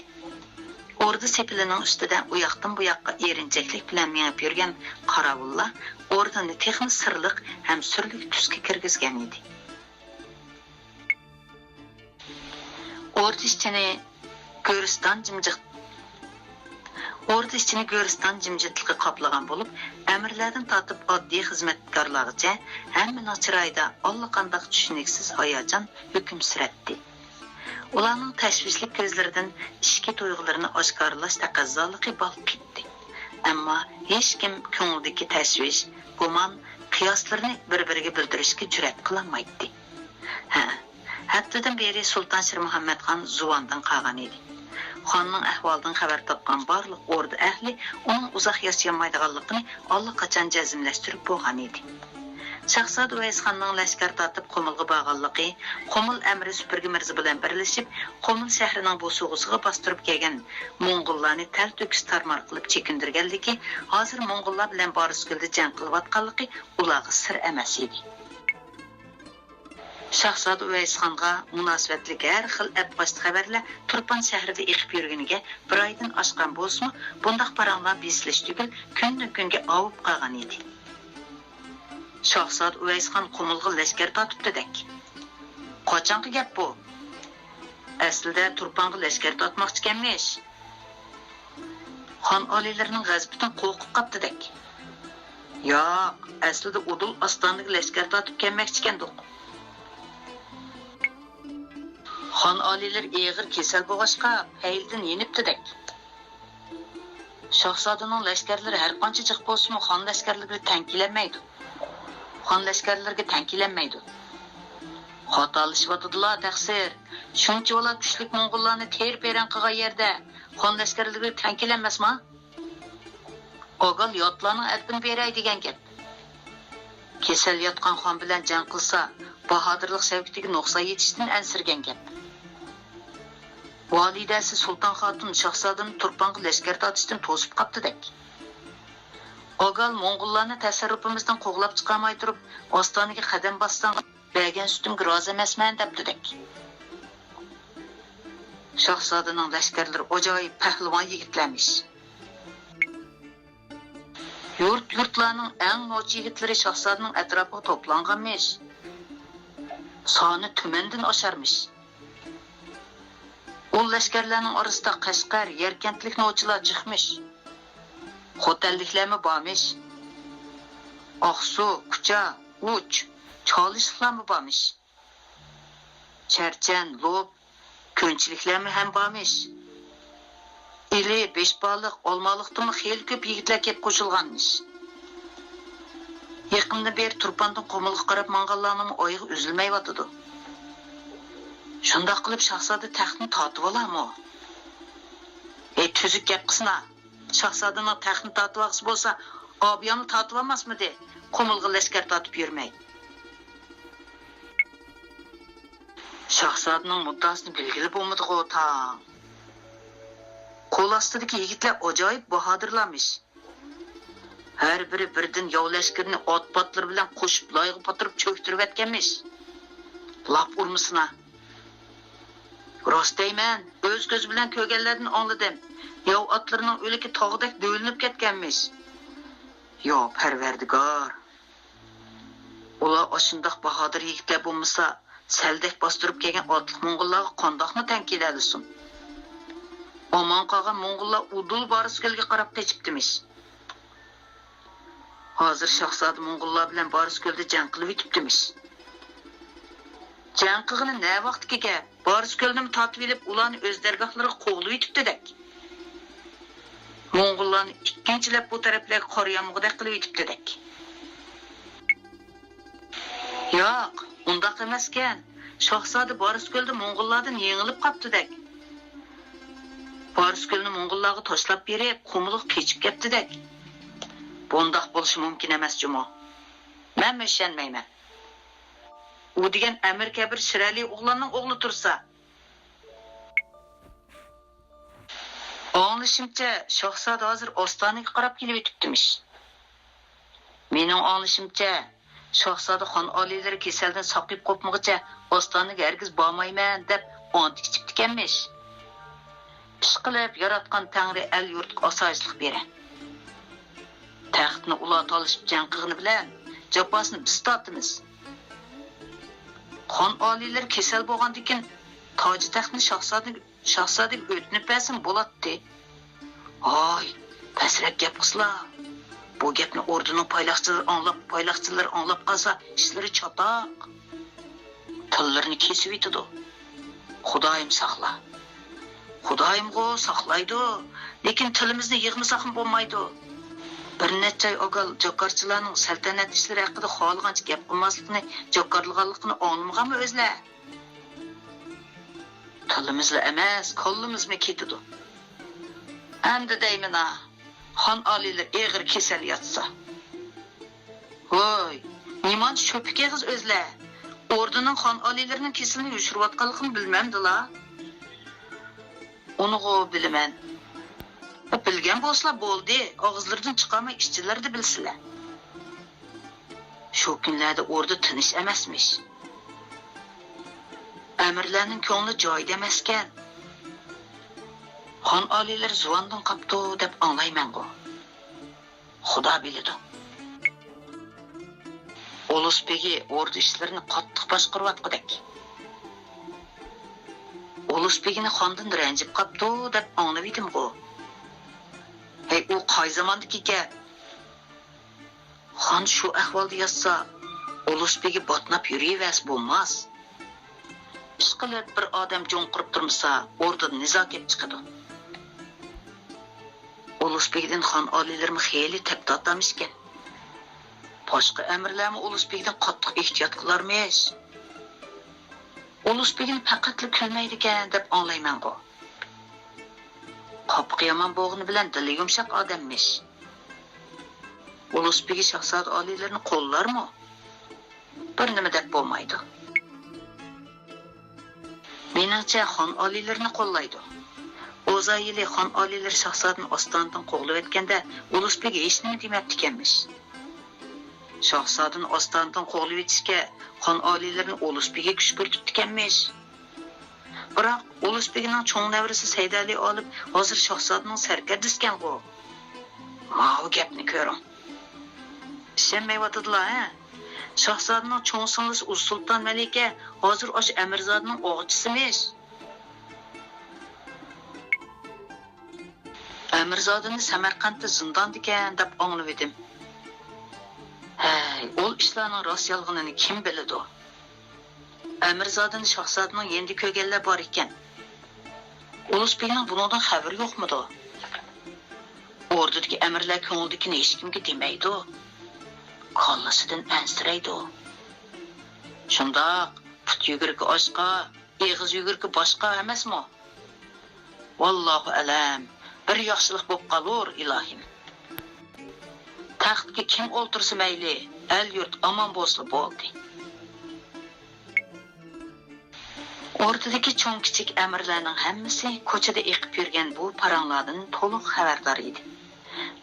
ئوردا سېپىلىنىڭ ئۈستىدە ئۇياقتىن بۇياققا ئېرىنچەكلىك بىلەن مېڭىپ يۈرگەن قاراۋۇللار ئوردىنى تېخىمۇ سىرلىق ھەم سۈرلۈك تۈسكە كىرگۈزگەن ئىدى. ئوردا ئىچىنى گۆرىستان جىمجىت، ئوردا ئىچىنى گۆرىستان جىمجىتلىقى قاپلىغان بولۇپ، ئەمىرلەردىن تارتىپ ئاددىي خىزمەتكارلارغىچە ھەممىنىڭ چىرايىدا ئاللىقانداق چۈشىنىكسىز ھاياجان ھۆكۈم سۈرەتتى. ئۇلارنىڭ تەشۋىشلىك كۆزلىرىدىن ئىچكى تۇيغۇلىرىنى ئاشكارىلاش تەقەززالىقى بالقىيتتى. ئەمما ھېچكىم كۆڭلىدىكى تەشۋىش، گۇمان، قىياسلىرىنى بىر-بىرىگە بىلدۈرۈشكە جۈرئەت قىلالمايتتى. ھە، ھەپتىدىن بېرى سۇلتان شىرمۇھەممەتخان زۇۋاندىن قالغان ئىدى. خاننىڭ ئەھۋالىدىن خەۋەر تاپقان بارلىق ئوردا ئەھلى ئۇنىڭ ئۇزاق ياشىيالمايدىغانلىقىنى ئاللىقاچان جەزملەشتۈرۈپ بولغان ئىدى. شاھزادە ئۇۋەيسخاننىڭ لەشكەر تارتىپ قۇمۇلغا بارغانلىقى، قۇمۇل ئەمىرى سۈپۈرگە مىرزا بىلەن بىرلىشىپ، قۇمۇل شەھىرىنىڭ بوسۇغىسىغا باستۇرۇپ كەلگەن موڭغۇللارنى تەلتۆكۈس تارمار قىلىپ چېكىندۈرگەنلىكى، ھازىر موڭغۇللار بىلەن بارسكۆلدە جەڭ قىلىۋاتقانلىقى ئۇلارغا سىر ئەمەس ئىدى. شاھزادە ئۇۋەيسخانغا مۇناسىۋەتلىك ھەر خىل ئەپئاچتى خەۋەرلەر تۇرپان شەھىرىدە ئېقىپ يۈرگىنىگە بىر ئايدىن ئاشقان بولسىمۇ، بۇنداق پاراڭلار بېسىلىش تۈگۈل، كۈندىن-كۈنگە ئاۋۇپ قالغان ئىدى. شاھزادە ئۇۋەيسخان قۇمۇلغا لەشكەر تارتىپتىدەك. قاچانقى گەپ بۇ؟ ئەسلىدە تۇرپانغا لەشكەر تارتماقچىكەنمىش. خان ئالىيلىرىنىڭ غەزىپىدىن قورقۇپ قاپتىدەك. ياق، ئەسلىدە ئۇدۇل ئاستانىگە لەشكەر تارتىپ كەلمەكچىكەندۇق. خان ئالىيلىرى ئېغىر كېسەل بولغاچقا، پەيلىدىن يېنىپتىدەك. شاھزادىنىڭ لەشكەرلىرى ھەرقانچە جىق بولسىمۇ، خان لەشكەرلىرىگە تەڭ كېلەلمەيدۇ. خان لەشكەرلىرىگە تەڭ كېلەلمەيدۇ. خاتالىشىۋاتىدىلا، تەقسىر. شۇنچىۋالا كۈچلۈك موڭغۇللارنى تېرە-پېرەڭ قىلغان يەردە خان لەشكەرلىرىگە تەڭ كېلەلمەسما؟ ئاگال ياتلارنىڭ ئەدىپىنى بېرەي دېگەن گەپ. كېسەل ياتقان خان بىلەن جەڭ قىلسا، باھادىرلىق سەۋكىتىگە نۇقسان يېتىشتىن ئەنسىرىگەن گەپ. ۋالىدەسى سۇلتان خاتۇن شاھزادىنى تۇرپانغا لەشكەر تارتىشتىن توسۇپ قاپتىدەك. ئاگال موڭغۇللارنى تەسەررۇپىمىزدىن قوغلاپ چىقارماي تۇرۇپ، ئاستانىگە قەدەم باسساڭ، بەرگەن سۈتۈمگە رازى ئەمەسمەن دەپتىدەك. شاھزادىنىڭ لەشكەرلىرى ئاجايىپ پەھلىۋان يىگىتلەرمىش. يۇرت-يۇرتلارنىڭ ئەڭ نوچى يىگىتلىرى شاھزادىنىڭ ئەتراپىغا توپلانغانمىش. سانى تۈمەندىن ئاشارمىش. ئۇ لەشكەرلەرنىڭ ئارىسىدا قەشقەر، يەركەنتلىك نوچىلار جىقمىش. خوتەنلىكلەرمۇ بارمىش. ئاقسۇ، كۇچا، ئۇچ، چالىشلىقلارمۇ بارمىش. چەرچەن، لوپ، كۆنچىلىكلەرمۇ ھەم بارمىش. ئىلى، بېشبالىق، ئالمالىقتىنمۇ خېلى كۆپ يىگىتلەر كېلىپ قوشۇلغانمىش. يېقىندىن بېرى تۇرپاندىن قۇمۇلغا قاراپ ماڭغانلارنىڭمۇ ئايىغى ئۈزۈلمەيۋاتىدۇ. شۇنداق قىلىپ شاھزادە تەختنى تارتىۋالارمۇ؟ ھەي، تۈزۈك گەپ قىلسىنا! شاھزادىنىڭ تەختنى تارتىۋالغۇسى بولسا، ئابىياننى تارتىۋالماسمىدى؟ قۇمۇلغا لەشكەر تارتىپ يۈرمەي. شاھزادىنىڭ مۇددىئاسىنى بىلگىلى بولمىدىغۇ تاڭ. قول ئاستىدىكى يىگىتلەر ئاجايىپ باھادىرلارمىش. ھەر بىرى بىردىن ياۋ لەشكىرىنى ئات-پاتلىرى بىلەن قوشۇپ لايغا پاتۇرۇپ چۆكتۈرۈۋەتكەنمىش. لاپ ئۇرمىسىنا! راست دەيمەن، ئۆز كۆزۈم بىلەن كۆرگەنلەردىن ئاڭلىدىم. ياۋ ئاتلىرىنىڭ ئۆلۈكى تاغدەك دۆۋىلىنىپ كەتكەنمىش. يا پەرۋەردىگار! ئۇلار ئاشۇنداق باھادىر يىگىتلەر بولمىسا، سەلدەك باستۇرۇپ كەلگەن ئاتلىق موڭغۇللارغا قانداقمۇ تەڭ كېلەلىسۇن؟ ئامان قالغان موڭغۇللار ئۇدۇل بارسكۆلگە قاراپ قېچىپتىمىش. ھازىر شاھزادە موڭغۇللار بىلەن بارسكۆلدە جەڭ قىلىۋېتىپتىمىش. جەڭ قىلغىنى نە ۋاقىتتىكى گەپ؟ بارسكۆلنىمۇ تارتىۋېلىپ، ئۇلارنى ئۆز دەرگاھلىرىغا قوغلىۋېتىپتىدەك. موڭغۇللارنى ئىككىنچىلەپ بۇ تەرەپلەرگە قارىيالمىغۇدەك قىلىۋېتىپتىدەك. ياق، ئۇنداق ئەمەسكەن. شاھزادە بارسكۆلدە موڭغۇللاردىن يېڭىلىپ قاپتىدەك. بارسكۆلنى موڭغۇللارغا تاشلاپ بېرىپ، قۇمۇلغا قېچىپ كەپتىدەك. بۇنداق بولۇشى مۇمكىن ئەمەس جۇمۇ. مەنمۇ ئىشەنمەيمەن. ئۇ دېگەن ئەمىر كەبىر شىرئەلى ئوغلاننىڭ ئوغلى تۇرسا. ئاڭلىشىمچە، شاھزادە ھازىر ئاستانىگە قاراپ كېلىۋېتىپتىمىش. مېنىڭ ئاڭلىشىمچە، شاھزادە خان ئالىيلىرى كېسەلدىن ساقىيىپ قوپمىغۇچە ئاستانىگە ھەرگىز بارمايمەن دەپ ئانت ئىچىپتىكەنمىش. ئىشقىلىپ، ياراتقان تەڭرى ئەل-يۇرتقا ئاسايىشلىق بېرە. تەختنى ئۇلار تالىشىپ جەڭ قىلغىنى بىلەن جاپاسىنى بىز تارتىمىز. خان ئالىيلىرى كېسەل بولغاندىكىن، تاجى تەختنى شاھزادىگە، شاھزادىگە ئۆتۈنۈپ بەرسىمۇ بولاتتى. ھاي، پەسرەك گەپ قىلسىلا. بۇ گەپنى ئوردىنىڭ پايلاقچىلىرى ئاڭلاپ، پايلاقچىلىرى ئاڭلاپ قالسا، ئىشلىرى چاتاق. تىللىرىنى كېسىۋېتىدۇ. خۇدايىم ساقلا. خۇدايىمغۇ ساقلايدۇ، لېكىن تىلىمىزنى يىغمىساقمۇ بولمايدۇ. بىر نەچچە ئاي ئاگال جاكارچىلارنىڭ سەلتەنەت ئىشلىرى ھەققىدە خالىغانچە گەپ قىلماسلىقىنى، جاكارلىغانلىقىنى ئاڭلىمىغانمۇ ئۆزلەر؟ تىلىمىزلا ئەمەس، كاللىمىزمۇ كېتىدۇ. ئەمدى دەيمىنا، خان ئالىيلىرى ئېغىر كېسەل ياتسا. ۋاي، نېمانچە شۆپۈك ئېغىز ئۆزلەر. ئوردىنىڭ خان ئالىيلىرىنىڭ كېسىلىنى يوشۇرۇۋاتقانلىقىنى بىلمەمدىلا؟ ئۇنىغۇ بىلىمەن. بىلگەن بولسىلا بولدى، ئاغزىلىرىدىن چىقارماي ئىچىلىرىدە بىلسىلە. شۇ كۈنلەردە ئوردا تىنچ ئەمەسمىش. ئەمىرلەرنىڭ كۆڭلى جايىدا ئەمەسكەن. خان ئالىيلىرى زۇۋاندىن قاپتۇ دەپ ئاڭلايمەنغۇ. خۇدا بىلىدۇ. ئۇلۇس بېگى ئوردا ئىشلىرىنى قاتتىق باشقۇرۇۋاتقۇدەك. ئۇلۇس بېگىنى خاندىن رەنجىپ قاپتۇ دەپ ئاڭلىۋىدىمغۇ. ھەي، ئۇ قاي زاماندىكى گەپ؟ خان شۇ ئەھۋالدا ياتسا، ئۇلۇس بېگى باتناپ يۈرۈۋەرسە بولماس. ئىشقىلىپ، بىر ئادەم جۇڭقۇرۇپ تۇرمىسا، ئوردىدا نىزا كېلىپ چىقىدۇ. ئۇلۇس بېگىدىن خان ئالىيلىرىمۇ خېلى تەپ تارتامىشكەن. باشقا ئەمىرلەرمۇ ئۇلۇس بېگىدىن قاتتىق ئېھتىيات قىلارمىش. ئۇلۇس بېگىنى پەقەتلا كۈلمەيدىكەن دەپ ئاڭلايمەنغۇ. قاپىقى يامان بولغىنى بىلەن دىلى يۇمشاق ئادەممىش. ئۇلۇس بېگى شاھزادە ئالىيلىرىنى قوللارمۇ؟ بىر نېمە دەپ بولمايدۇ. مېنىڭچە، خان ئالىيلىرىنى قوللايدۇ. ئوزا يىلى خان ئالىيلىرى شاھزادىنى ئاستانىدىن قوغلىۋەتكەندە، ئۇلۇس بېگى ھېچنېمە دېمەپتىكەنمىش. شاھزادىنى ئاستانىدىن قوغلىۋېتىشكە خان ئالىيلىرىنى ئۇلۇس بېگى كۈشكۈرتۈپتىكەنمىش. بىراق، ئۇلۇس بېگىنىڭ چوڭ نەۋرىسى سەيدەلى ئالىپ ھازىر شاھزادىنىڭ سەركەردىسىكەنغۇ. ماۋۇ گەپنى كۆرۈڭ. ئىشەنمەيۋاتىدىلا، ھە؟ شاھزادىنىڭ چوڭ سىڭلىسى ئۇزسۇلتان مەلىكە ھازىر ئاشۇ ئەمىرزادىنىڭ ئاغىچىسىمىش. ئەمىرزادىنى سەمەرقەنتتە زىنداندىكەن دەپ ئاڭلىۋىدىم. ھەي، ئۇ ئىشلارنىڭ راست يالغىنىنى كىم بىلىدۇ؟ ئەمىرزادىنى شاھزادىنىڭ يېنىدا كۆرگەنلەر بار ئىكەن. ئۇلۇس بېگنىڭ بۇنىڭدىن خەۋىرى يوقمىدۇ؟ ئوردىدىكى ئەمىرلەر كۆڭلىدىكىنى ھېچكىمگە دېمەيدۇ. كاللىسىدىن ئەنسىرەيدۇ. شۇنداق، پۇت يۈگۈرۈكى ئاشقا، ئېغىز يۈگۈرۈكى باشقا ئەمەسمۇ؟ ۋاللاھۇ ئەلەم، بىر ياخشىلىق بوپ قالۇر، ئىلاھىم. تەختكە كىم ئولتۇرسا مەيلى، ئەل-يۇرت ئامان بولسىلا بولدى. ئوردىدىكى چوڭ-كىچىك ئەمىرلەرنىڭ ھەممىسى كوچىدا ئېقىپ يۈرگەن بۇ پاراڭلاردىن تولۇق خەۋەردار ئىدى.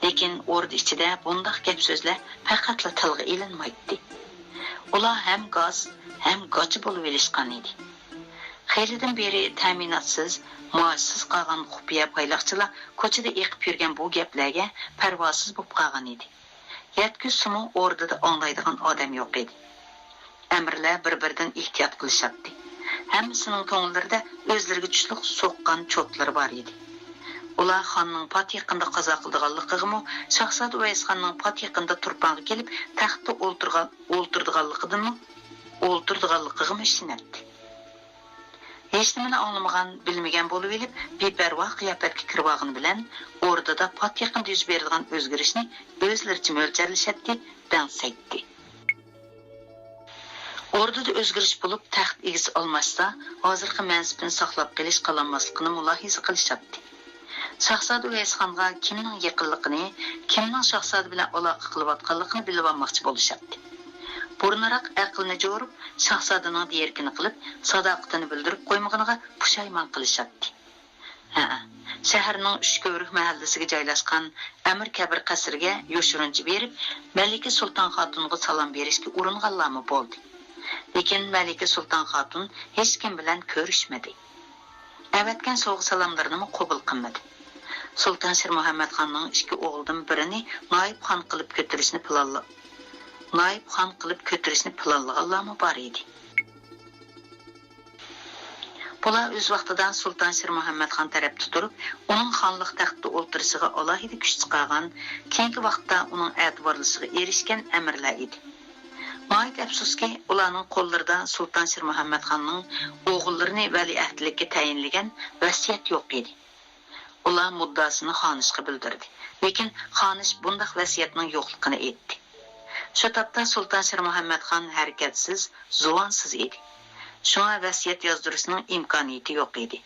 لېكىن ئوردا ئىچىدە بۇنداق گەپ-سۆزلەر پەقەتلا تىلغا ئېلىنمايتتى. ئۇلار ھەم گاس، ھەم گاچا بولۇۋېلىشقان ئىدى. خېلىدىن بېرى تەمىناتسىز، مائاشسىز قالغان خۇپىيە پايلاقچىلار كوچىدا ئېقىپ يۈرگەن بۇ گەپلەرگە پەرۋاسىز بولۇپ قالغان ئىدى. يەتكۈزسىمۇ ئوردىدا ئاڭلايدىغان ئادەم يوق ئىدى. ئەمىرلەر بىر-بىرىدىن ئېھتىيات قىلىشاتتى. ھەممىسىنىڭ كۆڭۈللىرىدە ئۆزلىرىگە چۇشلۇق سوققان چوتلىرى بار ئىدى. ئۇلار خاننىڭ پات يېقىندا قازا قىلىدىغانلىقىغىمۇ، شاھزادە ئۇۋەيسخاننىڭ پات يېقىندا تۇرپانغا كېلىپ تەختتە ئولتۇرغان، ئولتۇرىدىغانلىقىدىنمۇ، ئولتۇرىدىغانلىقىغىمۇ ئىشىنەتتى. ھېچنېمىنى ئاڭلىمىغان، بىلمىگەن بولۇۋېلىپ، بىپەرۋا قىياپەتكە كىرىۋالغىنى بىلەن، ئوردىدا پات يېقىندا يۈز بېرىدىغان ئۆزگىرىشنى ئۆزلىرىچە مۆلچەرلىشەتتى، دەڭسەيتتى. ئوردىدا ئۆزگىرىش بولۇپ، تەخت ئىگىسى ئالماشسا، ھازىرقى مەنسىپىنى ساقلاپ قېلىش قالالماسلىقىنى مۇلاھىزە قىلىشاتتى. شاھزادە ئۇۋەيسخانغا كىمنىڭ يېقىنلىقىنى، كىمنىڭ شاھزادە بىلەن ئالاقە قىلىۋاتقانلىقىنى بىلىۋالماقچى بولۇشاتتى. بۇرۇنراق ئەقلىنى جورۇپ، شاھزادىنىڭ دېيەركىنى قىلىپ، ساداقىتىنى بىلدۈرۈپ قويمىغىنىغا پۇشايمان قىلىشاتتى. ھە، شەھەرنىڭ ئۈچ كۆۋرۈك مەھەللىسىگە جايلاشقان ئەمىر كەبىر قەسرىگە يوشۇرۇنچە بېرىپ، مەلىكە سۇلتان خاتۇنغا سالام بېرىشكە ئۇرۇنغانلارمۇ بولدى. لېكىن مەلىكە سۇلتان خاتۇن ھېچكىم بىلەن كۆرۈشمىدى. ئەۋەتكەن سوۋغا-سالاملىرىنىمۇ قوبۇل قىلمىدى. سۇلتان شىرمۇھەممەتخاننىڭ ئىككى ئوغلىدىن بىرىنى نايىپ خان قىلىپ كۆتۈرۈشنى پىلانلا-، نايىپ خان قىلىپ كۆتۈرۈشنى پىلانلىغانلارمۇ بار ئىدى. بۇلار ئۆز ۋاقتىدا سۇلتان شىرمۇھەممەتخان تەرەپتە تۇرۇپ، ئۇنىڭ خانلىق تەختتە ئولتۇرۇشىغا ئالاھىدە كۈچ چىقارغان، كېيىنكى ۋاقىتتا ئۇنىڭ ئەتىۋارلىشىغا ئېرىشكەن ئەمىرلەر ئىدى. ناھايىتى ئەپسۇسكى، ئۇلارنىڭ قوللىرىدا سۇلتان شىرمۇھەممەتخاننىڭ ئوغۇللىرىنى ۋەلىئەھدىلىككە تەيىنلىگەن ۋەسىيەت يوق ئىدى. ئۇلار مۇددىئاسىنى خانىشقا بىلدۈردى، لېكىن خانىش بۇنداق ۋەسىيەتنىڭ يوقلۇقىنى ئېيتتى. شۇ تاپتا سۇلتان شىرمۇھەممەتخان ھەرىكەتسىز، زۇۋانسىز ئىدى. شۇڭا ۋەسىيەت يازدۇرۇشنىڭ ئىمكانىيىتى يوق ئىدى.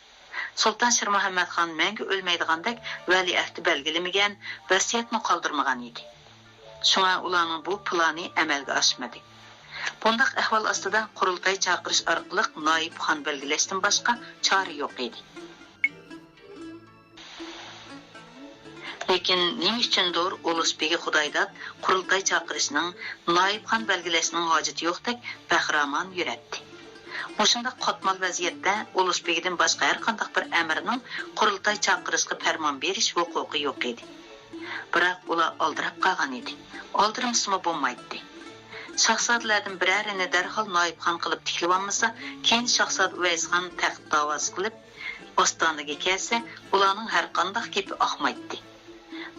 سۇلتان شىرمۇھەممەتخان مەڭگۈ ئۆلمەيدىغاندەك ۋەلىئەھدى بەلگىلىمىگەن، ۋەسىيەتمۇ قالدۇرمىغان ئىدى. شۇڭا ئۇلارنىڭ بۇ پىلانى ئەمەلگە ئاشمىدى. بۇنداق ئەھۋال ئاستىدا قۇرۇلتاي چاقىرىش ئارقىلىق نايىب خان بەلگىلەشتىن باشقا چارە يوق ئىدى. لېكىن نېمە ئۈچۈندۇر ئۇلۇس بېگى خۇدايداد قۇرۇلتاي چاقىرىشنىڭ، نايىب خان بەلگىلەشنىڭ ھاجىتى يوقتەك بەخىرامان يۈرەتتى. مۇشۇنداق قاتمال ۋەزىيەتتە ئۇلۇس بېگىدىن باشقا ھەرقانداق بىر ئەمىرنىڭ قۇرۇلتاي چاقىرىشقا پەرمان بېرىش ھوقۇقى يوق ئىدى. بىراق ئۇلار ئالدىراپ قالغان ئىدى. ئالدىرىمىسىمۇ بولمايتتى. شاھزادىلەردىن بىرەرىنى دەرھال نايىب خان قىلىپ تىكلىۋالمىسا، كېيىن شاھزادە ئۇۋەيس خان تەخت داۋاسى قىلىپ، ئاستانىگە كەلسە، ئۇلارنىڭ ھەرقانداق گېپى ئاقمايتتى.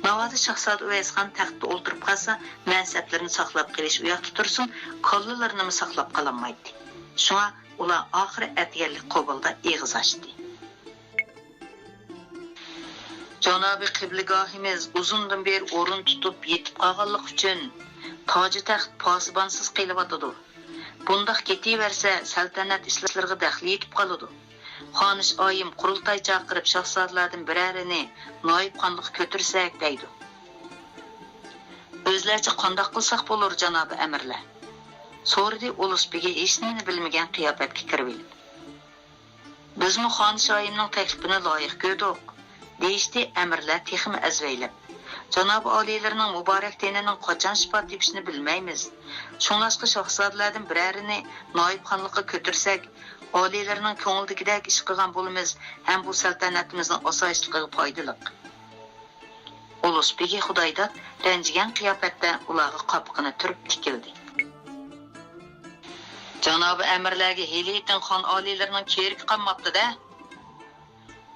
ناۋادا شاھزادە ئۇۋەيسخان تەختتە ئولتۇرۇپ قالسا، مەنسەپلىرىنى ساقلاپ قېلىش ئۇياقتا تۇرسۇن، كاللىلىرىنىمۇ ساقلاپ قالالمايتتى. شۇڭا ئۇلار ئاخىرى ئەتىگەنلىك قوبۇلدا ئېغىز ئاچتى. جانابىي قىبلىگاھىمىز ئۇزۇندىن بېرى ئورۇن تۇتۇپ يېتىپ قالغانلىقى ئۈچۈن، تاجى تەخت پاسىبانسىز قېلىۋاتىدۇ. بۇنداق كېتىۋەرسە، سەلتەنەت ئىشلىرىغا دەخلى يېتىپ قالىدۇ. خانىش ئايىم قۇرۇلتاي چاقىرىپ، شاھزادىلەردىن بىرەرىنى نايىپ خانلىققا كۆتۈرسەك دەيدۇ. ئۆزلەرچە قانداق قىلساق بولۇر، جانابىي ئەمىرلەر؟ سورىدى ئۇلۇس بېگى ھېچنېمىنى بىلمىگەن قىياپەتكە كىرىۋېلىپ. بىزمۇ خانىش ئايىمنىڭ تەكلىپىنى لايىق كۆردۇق، دېيىشتى ئەمىرلەر تېخىمۇ ئەزۋەيلەپ. جانابىي ئالىيلىرىنىڭ مۇبارەك تېنىنىڭ قاچان شىپا تېپىشىنى بىلمەيمىز. شۇڭلاشقا شاھزادىلەردىن بىرەرىنى نايىپ خانلىققا كۆتۈرسەك، ئالىيلىرىنىڭ كۆڭلىدىكىدەك ئىش قىلغان بولىمىز ھەم بۇ سەلتەنىتىمىزنىڭ ئاسايىشلىقىغا پايدىلىق. ئۇلۇس بېگى خۇدايداد رەنجىگەن قىياپەتتە ئۇلارغا قاپىقىنى تۈرۈپ تىكىلدى. جانابىي ئەمىرلەرگە ھېلىتىن خان ئالىيلىرىنىڭ كېرىكى قالماپتۇ-دە.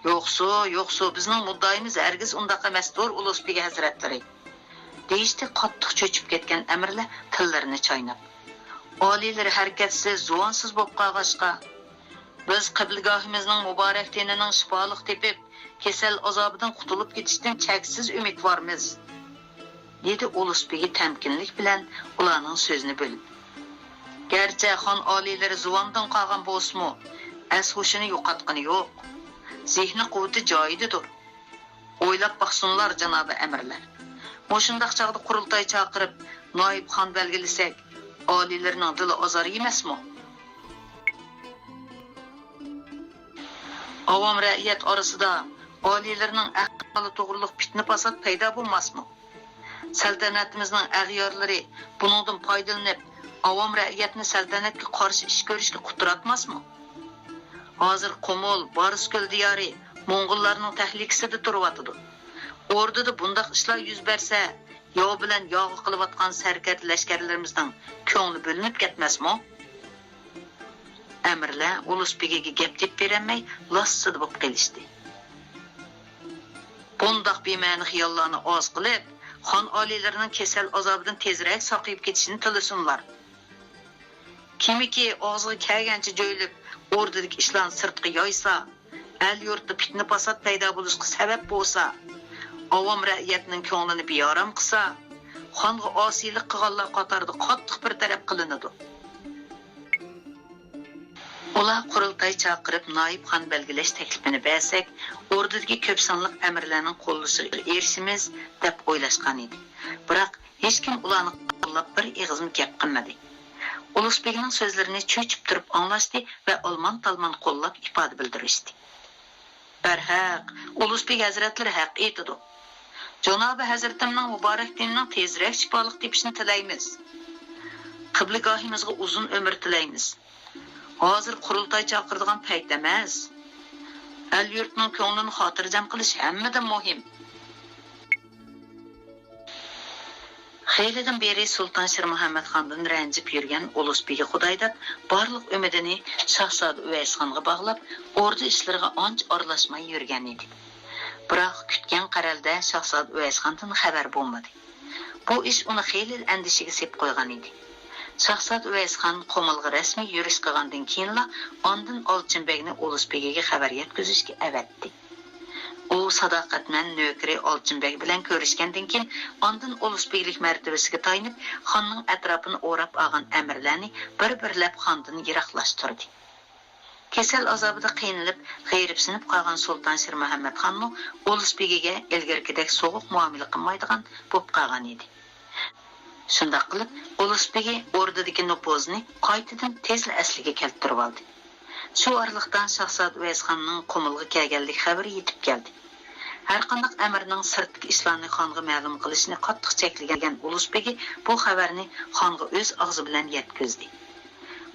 يوقسۇ، يوقسۇ، بىزنىڭ مۇددىئايىمىز ھەرگىز ئۇنداق ئەمەستۇر، ئۇلۇس بېگى ھەزرەتلىرى، دېيىشتى قاتتىق چۆچۈپ كەتكەن ئەمىرلەر تىللىرىنى چايناپ. ئالىيلىرى ھەرىكەتسىز، زۇۋانسىز بولۇپ قالغاچقا، بىز قىبلىگاھىمىزنىڭ مۇبارەك تېنىنىڭ شىپالىق تېپىپ، كېسەل ئازابىدىن قۇتۇلۇپ كېتىشتىن چەكسىز ئۈمىدۋارمىز، دېدى ئۇلۇس بېگى تەمكىنلىك بىلەن ئۇلارنىڭ سۆزىنى بۆلۈپ. گەرچە خان ئالىيلىرى زۇۋاندىن قالغان بولسىمۇ، ئەس-ھوشىنى يوقاتقىنى يوق. زېھنىي قۇۋۋىتى جايىدىدۇر. ئويلاپ باقسۇنلار، جانابىي ئەمىرلەر. مۇشۇنداق چاغدا قۇرۇلتاي چاقىرىپ، نايىپ خان بەلگىلىسەك، ئالىيلىرىنىڭ دىلى ئازار يېمەسمۇ؟ ئاۋام رەئىيەت ئارىسىدا ئالىيلىرىنىڭ ئەھۋالى توغرۇلۇق پىتنە-پاسات پەيدا بولماسمۇ؟ سەلتەنىتىمىزنىڭ ئەغيارلىرى بۇنىڭدىن پايدىلىنىپ، ئاۋام رەئىيەتنى سەلتەنەتكە قارشى ئىش كۆرۈشكە قۇتراتماسمۇ؟ ھازىر قۇمۇل، بارسكۆل دىيارى موڭغۇللارنىڭ تەھلىكىسىدە تۇرۇۋاتىدۇ. ئوردىدا بۇنداق ئىشلار يۈز بەرسە، ياۋ بىلەن ياغا قىلىۋاتقان سەركەردە لەشكەرلىرىمىزنىڭ كۆڭلى بۆلۈنۈپ كەتمەسمۇ؟ ئەمىرلەر ئۇلۇس بېگىگە گەپ تېپىپ بېرەلمەي، لاسسىدە بولۇپ قېلىشتى. بۇنداق بىمەنە خىياللارنى ئاز قىلىپ، خان ئالىيلىرىنىڭ كېسەل ئازابىدىن تېزرەك ساقىيىپ كېتىشىنى تىلىسۇنلار. كىمكى ئاغزىغا كەلگەنچە جۆيلۈپ، ئوردىدىكى ئىشلارنى سىرتقا يايسا، ئەل-يۇرتتا پىتنە-پاسات پەيدا بولۇشقا سەۋەب بولسا، ئاۋام رەئىيەتنىڭ كۆڭلىنى بىئارام قىلسا، خانغا ئاسىيلىق قىلغانلار قاتارىدا قاتتىق بىر تەرەپ قىلىنىدۇ. ئۇلار قۇرۇلتاي چاقىرىپ، نايىب خان بەلگىلەش تەكلىپىنى بەرسەك، ئوردىدىكى كۆپ سانلىق ئەمىرلەرنىڭ قوللىشىغا ئېرىشىمىز، دەپ ئويلاشقان ئىدى. بىراق، ھېچكىم ئۇلارنى قوللاپ بىر ئېغىزمۇ گەپ قىلمىدى. ئۇلۇس بېگىنىڭ سۆزلىرىنى چۆچۈپ تۇرۇپ ئاڭلاشتى ۋە ئالمان-تالمان قوللاپ ئىپادە بىلدۈرۈشتى. بەرھەق، ئۇلۇس بېگ ھەزرەتلىرى ھەق ئېيتىدۇ. جانابىي ھەزرىتىمنىڭ مۇبارەك تېنىنىڭ تېزرەك شىپالىق تېپىشىنى تىلەيمىز. قىبلىگاھىمىزغا ئۇزۇن ئۆمۈر تىلەيمىز. ھازىر قۇرۇلتاي چاقىرىدىغان پەيت ئەمەس. ئەل-يۇرتنىڭ كۆڭلىنى خاتىرجەم قىلىش ھەممىدىن مۇھىم. ھېلىدىن بېرى سۇلتان شىرمۇھەممەتخاندىن رەنجىپ يۈرگەن ئۇلۇس بېگى خۇدايداد بارلىق ئۈمىدىنى شاھزادە ئۇۋەيسخانغا باغلاپ، ئوردا ئىشلىرىغا ئانچە ئارىلاشماي يۈرگەن ئىدى. بىراق، كۈتكەن قەرەلدە شاھزادە ئۇۋەيسخاندىن خەۋەر بولمىدى. بۇ ئىش ئۇنى خېلى ئەندىشىگە سېلىپ قويغان ئىدى. شاھزادە ئۇۋەيسخان قۇمۇلغا رەسمىي يۈرۈش قىلغاندىن كېيىنلا، ئاندىن ئالچىن بەگنى ئۇلۇس بېگىگە خەۋەر يەتكۈزۈشكە ئەۋەتتى. ئۇ ساداقەتمەن نۆكىرى ئالچىن بەگ بىلەن كۆرۈشكەندىن كېيىن، ئاندىن ئۇلۇس بېگلىك مەرتىۋىسىگە تايىنىپ، خاننىڭ ئەتراپىنى ئوراپ ئالغان ئەمىرلەرنى بىر-بىرلەپ خاندىن يىراقلاشتۇردى. كېسەل ئازابىدا قىينىلىپ، غېرىبسىنىپ قالغان سۇلتان شىرمۇھەممەتخانمۇ ئۇلۇس بېگىگە ئىلگىرىكىدەك سوغۇق مۇئامىلە قىلمايدىغان بولۇپ قالغان ئىدى. شۇنداق قىلىپ، ئۇلۇس بېگى ئوردىدىكى نوپۇزىنى قايتىدىن تېزلا ئەسلىگە كەلتۈرۈۋالدى. شۇ ئارىلىقتا شاھزادە ئۇۋەيسخاننىڭ قۇمۇلغا كەلگەنلىك خەۋىرى يېتىپ كەلدى. ھەرقانداق ئەمىرنىڭ سىرتتىكى ئىشلارنى خانغا مەلۇم قىلىشىنى قاتتىق چەكلىگەن ئۇلۇس بېگى بۇ خەۋەرنى خانغا ئۆز ئاغزى بىلەن يەتكۈزدى.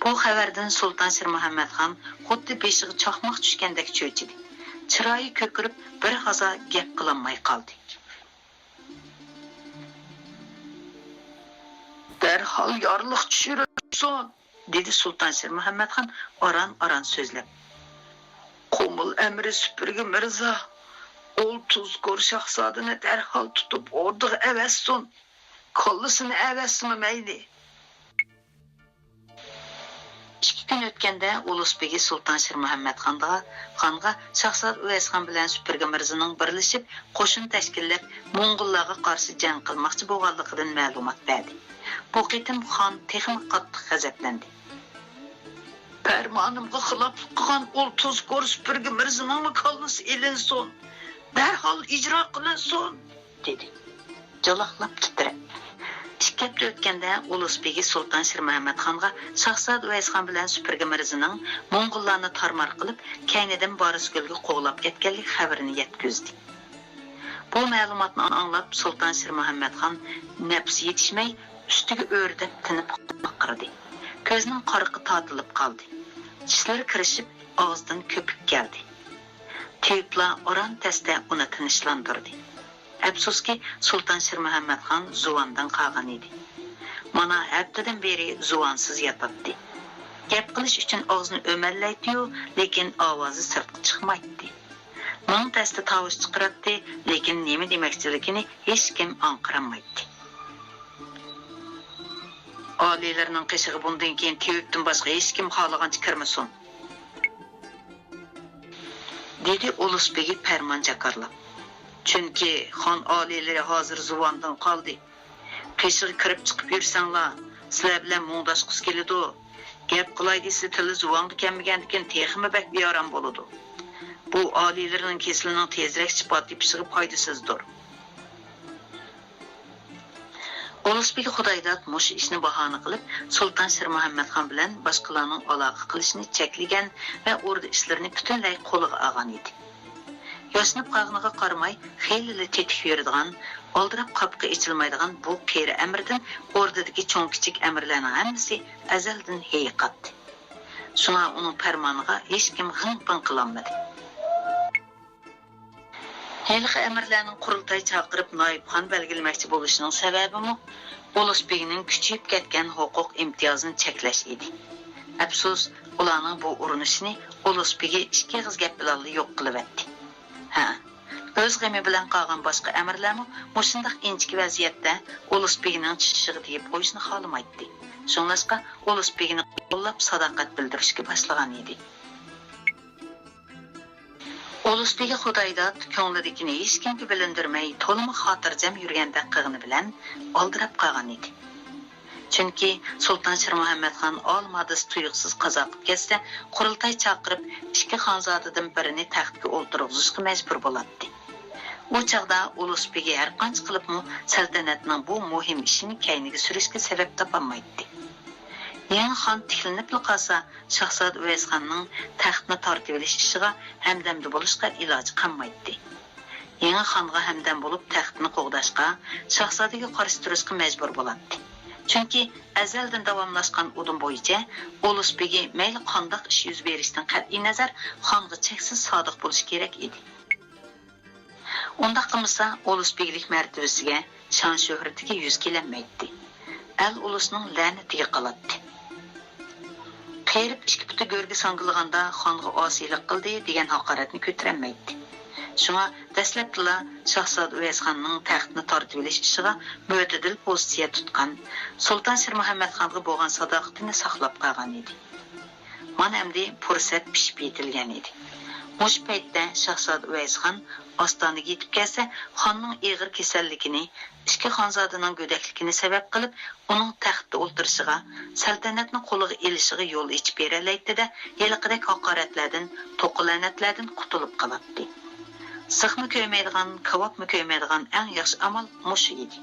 بۇ خەۋەردىن سۇلتان شىرمۇھەممەتخان خۇددى بېشىغا چاقماق چۈشكەندەك چۆچۈدى. چىرايى كۆكىرىپ، بىر ھازا گەپ قىلالماي قالدى. دەرھال يارلىق چۈشۈرۈلسۇن! دېدى سۇلتان شىرمۇھەممەتخان ئاران-ئاران سۆزلەپ. قۇمۇل ئەمىرى سۈپۈرگە مىرزا ئولتۇزكور شاھزادىنى دەرھال تۇتۇپ ئوردىغا ئەۋەتسۇن. كاللىسىنى ئەۋەتسىمۇ مەيلى. ئىككى كۈن ئۆتكەندە، ئۇلۇس بېگى سۇلتان شىرمۇھەممەتخانغا، خانغا شاھزادە ئۇۋەيسخان بىلەن سۈپۈرگە مىرزىنىڭ بىرلىشىپ قوشۇن تەشكىللەپ، موڭغۇللارغا قارشى جەڭ قىلماقچى بولغانلىقىدىن مەلۇمات بەردى. بۇ قېتىم خان تېخىمۇ قاتتىق غەزەپلەندى. پەرمانىمغا خىلاپلىق قىلغان ئۇ تۇزكور سۈپۈرگە مىرزىنىڭمۇ كاللىسى ئېلىنسۇن، دەرھال ئىجرا قىلىنسۇن، دېدى جالاقلاپ تىترەپ. ئىككى ھەپتە ئۆتكەندە، ئۇلۇس بېگى سۇلتان شىرمۇھەممەتخانغا شاھزادە ئۇۋەيسخان بىلەن سۈپۈرگە مىرزىنىڭ موڭغۇللارنى تارمار قىلىپ، كەينىدىن بارسۇگۈلگە قوغلاپ كەتكەنلىك خەۋىرىنى يەتكۈزدى. بۇ مەلۇماتنى ئاڭلاپ، سۇلتان شىرمۇھەممەتخان نەپسى يېتىشمەي، ئۈستىگە ئۆرە دەپ تىنىپ ۋارقىرىدى. كۆزىنىڭ قارىقى تارتىلىپ قالدى. چىشلىرى كىرىشىپ، ئاغزىدىن كۆپۈك كەلدى. تېۋىپلا ئاران تەستە ئۇنى تىنچلاندۇردى. ئەپسۇسكى، سۇلتان شىرمۇھەممەتخان زۇۋاندىن قالغان ئىدى. مانا ھەپتىدىن بېرى زۇۋانسىز ياتاتتى. گەپ قىلىش ئۈچۈن ئاغزىنى ئۆمەللەيتتى-يۇ، لېكىن ئاۋازى سىرتقا چىقمايتتى. مىڭ تەستە تاۋۇش چىقىراتتى، لېكىن نېمە دېمەكچىلىكىنى ھېچكىم ئاڭقىرالمايتتى. ئالىيلىرىنىڭ قېشىغا بۇندىن كېيىن تېۋىپتىن باشقا ھېچكىم خالىغانچە كىرمىسۇن، دېدى ئۇلۇس بېگى پەرمان جاكارلاپ. چۈنكى خان ئالىيلىرى ھازىر زۇۋاندىن قالدى. قېشىغا كىرىپ چىقىپ يۈرسەڭلار، سىلەر بىلەن مۇڭداشقۇسى كېلىدۇ. گەپ قىلاي دېسە، تىلى زۇۋاڭدا كەلمىگەندىكىن تېخىمۇ بەك بىئارام بولىدۇ. بۇ ئالىيلىرىنىڭ كېسىلىنىڭ تېزرەك شىپا تېپىشىغا پايدىسىزدۇر. ئۇلۇس بېگى خۇدايداد مۇشۇ ئىشنى باھانە قىلىپ، سۇلتان شىرمۇھەممەتخان بىلەن باشقىلارنىڭ ئالاقە قىلىشىنى چەكلىگەن ۋە ئوردا ئىشلىرىنى پۈتۈنلەي قولىغا ئالغان ئىدى. ياشىنىپ قالغىنىغا قارىماي، خېلىلا تېتىك يۈرىدىغان، ئالدىراپ قاپىقى ئېچىلمايدىغان بۇ قېرى ئەمىردىن ئوردىدىكى چوڭ-كىچىك ئەمىرلەرنىڭ ھەممىسى ئەزەلدىن ھېيىقاتتى. شۇڭا ئۇنىڭ پەرمانىغا ھېچكىم غىڭ-پىڭ قىلالمىدى. ھېلىقى ئەمىرلەرنىڭ قۇرۇلتاي چاقىرىپ نائىب خان بەلگىلىمەكچى بولۇشىنىڭ سەۋەبىمۇ ئۇلۇس بېگىنىڭ كۈچىيىپ كەتكەن ھوقۇق ئىمتىيازىنى چەكلەش ئىدى. ئەپسۇس، ئۇلارنىڭ بۇ ئۇرۇنۇشىنى ئۇلۇس بېگى ئىككى ئېغىز گەپ بىلەنلا يوق قىلىۋەتتى. ھە، ئۆز غېمى بىلەن قالغان باشقا ئەمىرلەرمۇ مۇشۇنداق ئىنچىكە ۋەزىيەتتە ئۇلۇس بېگىنىڭ چىشىغا تېگىپ قويۇشنى خالىمايتتى. شۇڭلاشقا، ئۇلۇس بېگىنى قوللاپ ساداقەت بىلدۈرۈشكە باشلىغان ئىدى. ئۇلۇس بېگى خۇدايداد كۆڭلىدىكىنى ھېچكىمگە بىلىندۈرمەي، تولىمۇ خاتىرجەم يۈرگەندەك قىلغىنى بىلەن ئالدىراپ قالغان ئىدى. چۈنكى سۇلتان شىرمۇھەممەتخان ئالمادىسى تۇيۇقسىز قازا قىلىپ كەتسە، قۇرۇلتاي چاقىرىپ، ئىككى خانزادىدىن بىرىنى تەختكە ئولتۇرغۇزۇشقا مەجبۇر بولاتتى. ئۇ چاغدا ئۇلۇس بېگى ھەرقانچە قىلىپمۇ سەلتەنەتنىڭ بۇ مۇھىم ئىشىنى كەينىگە سۈرۈشكە سەۋەب تاپالمايتتى. يېڭى خان تىكلىنىپلا قالسا، شاھزادە ئۇۋەيسخاننىڭ تەختنى تارتىۋېلىش ئىشىغا ھەمدەمدە بولۇشقا ئىلاجى قالمايتتى. يېڭى خانغا ھەمدەم بولۇپ تەختنى قوغداشقا، شاھزادىگە قارشى تۇرۇشقا مەجبۇر بولاتتى. چۈنكى ئەزەلدىن داۋاملاشقان ئۇدۇم بويىچە ئۇلۇس بېگى مەيلى قانداق ئىش يۈز بېرىشىدىن قەتئىينەزەر، خانغا چەكسىز سادىق بولۇشى كېرەك ئىدى. ئۇنداق قىلمىسا، ئۇلۇس بېگلىك مەرتىۋىسىگە شان-شۆھرىتىگە يۈز كېلەلمەيتتى. ئەل-ئۇلۇسنىڭ لەنىتىگە قالاتتى. قېرىپ ئىككى پۇتى گۆرگە ساڭگىلىغاندا خانغا ئاسىيلىق قىلدى دېگەن ھاقارەتنى كۆتۈرەلمەيتتى. شۇڭا دەسلەپتىلا شاھزادە ئۇۋەيسخاننىڭ تەختنى تارتىۋېلىش ئىشىغا مۆتىدىل پوزىتسىيە تۇتقان، سۇلتان شىرمۇھەممەتخانغا بولغان ساداقىتىنى ساقلاپ قالغان ئىدى. مانا ئەمدى پۇرسەت پىشىپ يېتىلگەن ئىدى. مۇشۇ پەيتتە شاھزادە ئۇۋەيسخان ئاستانىگە يېتىپ كەلسە، خاننىڭ ئېغىر كېسەللىكىنى، ئىككى خانزادىنىڭ گۆدەكلىكىنى سەۋەب قىلىپ، ئۇنىڭ تەختتە ئولتۇرۇشىغا، سەلتەنەتنى قولىغا ئېلىشىغا يول ئېچىپ بېرەلەيتتى-دە، ھېلىقىدەك ھاقارەتلەردىن، توقۇلەنەتلەردىن قۇتۇلۇپ قالاتتى. زىخمۇ كۆيمەيدىغان، كاۋاپمۇ كۆيمەيدىغان ئەڭ ياخشى ئامال مۇشۇ ئىدى.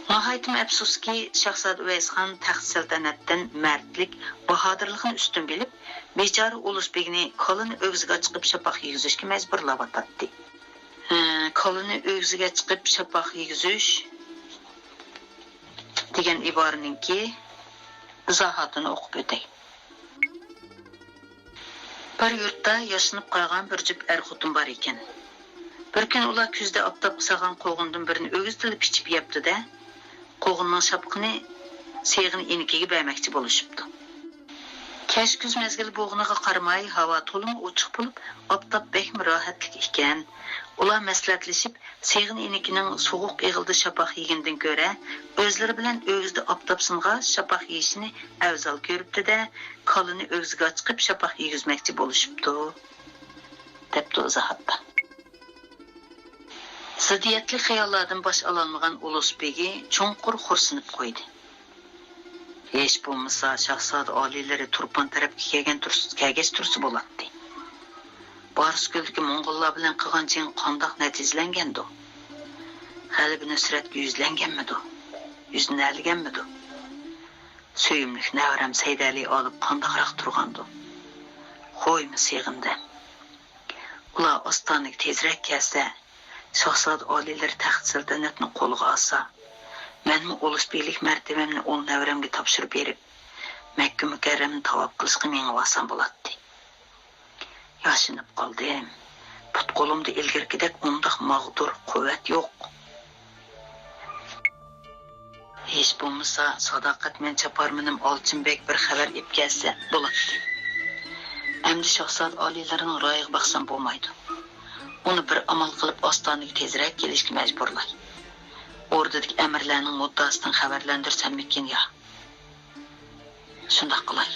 ناھايىتىمۇ ئەپسۇسكى، شاھزادە ئۇۋەيسخان تەخت سەلتەنەتتىن مەردلىك، باھادىرلىقنى ئۈستۈن بىلىپ، بىچارە ئۇلۇس بېگىنى كالىنى ئۆگزىگە ئاچىقىپ شاپاق يېگۈزۈشكە مەجبۇرلاۋاتاتتى. ھە، كالىنى ئۆگزىگە چىقىپ شاپاق يېگۈزۈش دېگەن ئىبارىنىڭكى ئىزاھاتىنى ئوقۇپ ئۆتەي. بىر يۇرتتا ياشىنىپ قالغان بىر جۈپ ئەر-خوتۇن بار ئىكەن. بىر كۈنى ئۇلار كۈزدە ئاپتاپقا سالغان قوغۇندىن بىرنى ئۆگزىدىلا پىچىپ يەپتۇ-دە، قوغۇننىڭ شاپىقىنى سېغىن ئىنىكىگە بەرمەكچى بولۇشۇپتۇ. كەچ كۈز مەزگىلى بولغىنىغا قارىماي، ھاۋا تولىمۇ ئوچۇق بولۇپ، ئاپتاپ بەكمۇ راھەتلىك ئىكەن. ئۇلار مەسلىھەتلىشىپ، سېغىن ئىنىكىنىڭ سوغۇق ئېغىلدا شاپاق يېگىنىدىن كۆرە، ئۆزلىرى بىلەن ئۆگزىدە ئاپتاپ سىنغاچ شاپاق يېيىشىنى ئەۋزەل كۆرۈپتۇ-دە، كالىنى ئۆگزىگە ئاچىقىپ شاپاق يېگۈزمەكچى بولۇشۇپتۇ، دەپتۇ ئىزاھاتتا. زىددىيەتلىك خىياللاردىن باش ئالالمىغان ئۇلۇس بېگى چوڭقۇر خورسىنىپ قويدى. ھېچ بولمىسا، شاھزادە ئالىيلىرى تۇرپان تەرەپكە كەلگەن تۇرس-، كەلگەچ تۇرسا بولاتتى. بارسكۆلدىكى موڭغۇللار بىلەن قىلغان جەڭ قانداق نەتىجىلەنگەندۇ؟ غەلىبە نۇسرەتكە يۈزلەنگەنمىدۇ؟ يۈزلىنەلىگەنمىدۇ؟ سۆيۈملۈك نەۋرەم سەيدەلى ئالىپ قانداقراق تۇرغاندۇ؟ خويمۇ سېغىندىم. ئۇلار ئاستانىگە تېزرەك كەلسە، شاھزادە ئالىيلىرى تەخت سەلتەنەتنى قولىغا ئالسا، مەنمۇ ئۇلۇس بىگلىك مەرتىۋەمنى ئۇل نەۋرەمگە تاپشۇرۇپ بېرىپ، مەككە مۇكەررەمنى تاۋاپ قىلىشقا مېڭىۋالسام بولاتتى. ياشىنىپ قالدىم. پۇت-قولۇمدا ئىلگىرىكىدەك ئۇنداق ماغدۇر قۇۋۋەت يوق. ھېچ بولمىسا، ساداقەتمەن چاپارمىنىم ئالچىنبەگ بىر خەۋەر ئېلىپ كەلسە بولاتتى. ئەمدى شاھزادە ئالىيلىرىنىڭ رايىغا باقسام بولمايدۇ. ئۇنى بىر ئامال قىلىپ ئاستانىگە تېزرەك كېلىشكە مەجبۇرلاي. ئوردىدىكى ئەمىرلەرنىڭ مۇددىئاسىدىن خەۋەرلەندۈرسەممىكىن يا؟ شۇنداق قىلاي.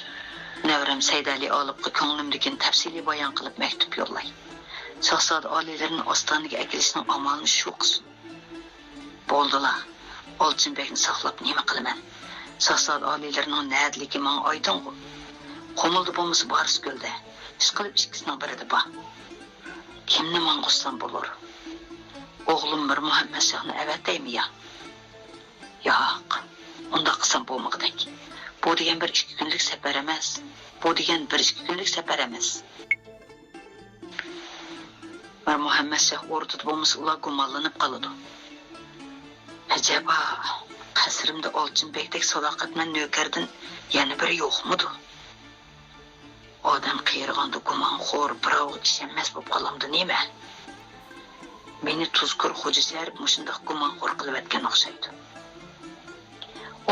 نەۋرەم سەيدەلى ئالىپقا كۆڭلۈمدىكىنى تەپسىلىي بايان قىلىپ مەكتۇپ يوللاي. شاھزادە ئالىيلىرىنى ئاستانىگە ئەكېلىشنىڭ ئامالىنى شۇ قىلسۇن. بولدىلا، ئالچىنبەگنى ساقلاپ نېمە قىلىمەن؟ شاھزادە ئالىيلىرىنىڭ نەدىلىكى ماڭا ئايدىڭغۇ. قۇمۇلدا بولمىسا بارسكۆلدە. ئىشقىلىپ ئىككىسىنىڭ بىرىدە بار. كىمنى ماڭغۇزسام بولۇر؟ ئوغلۇم مىرمۇھەممەت شاھنى ئەۋەتەيمۇ يا؟ ياق، ئۇنداق قىلسام بولمىغۇدەك. بۇ دېگەن بىر ئىككى كۈنلۈك سەپەر ئەمەس. بۇ دېگەن بىر ئىككى كۈنلۈك سەپەر ئەمەس. مىرمۇھەممەت شاھ ئوردىدا بولمىسا، ئۇلار گۇمانلىنىپ قالىدۇ. ئەجەبا، قەسرىمدە ئالچىنبەگتەك ساداقەتمەن نۆكەردىن يەنە بىرى يوقمىدۇ؟ ئادەم قېرىغاندا گۇمانخور، بىراۋغا ئىشەنمەس بولۇپ قالامدۇ نېمە؟ مېنى تۇزكور خوجا شەرىپ مۇشۇنداق گۇمانخور قىلىۋەتكەن ئوخشايدۇ.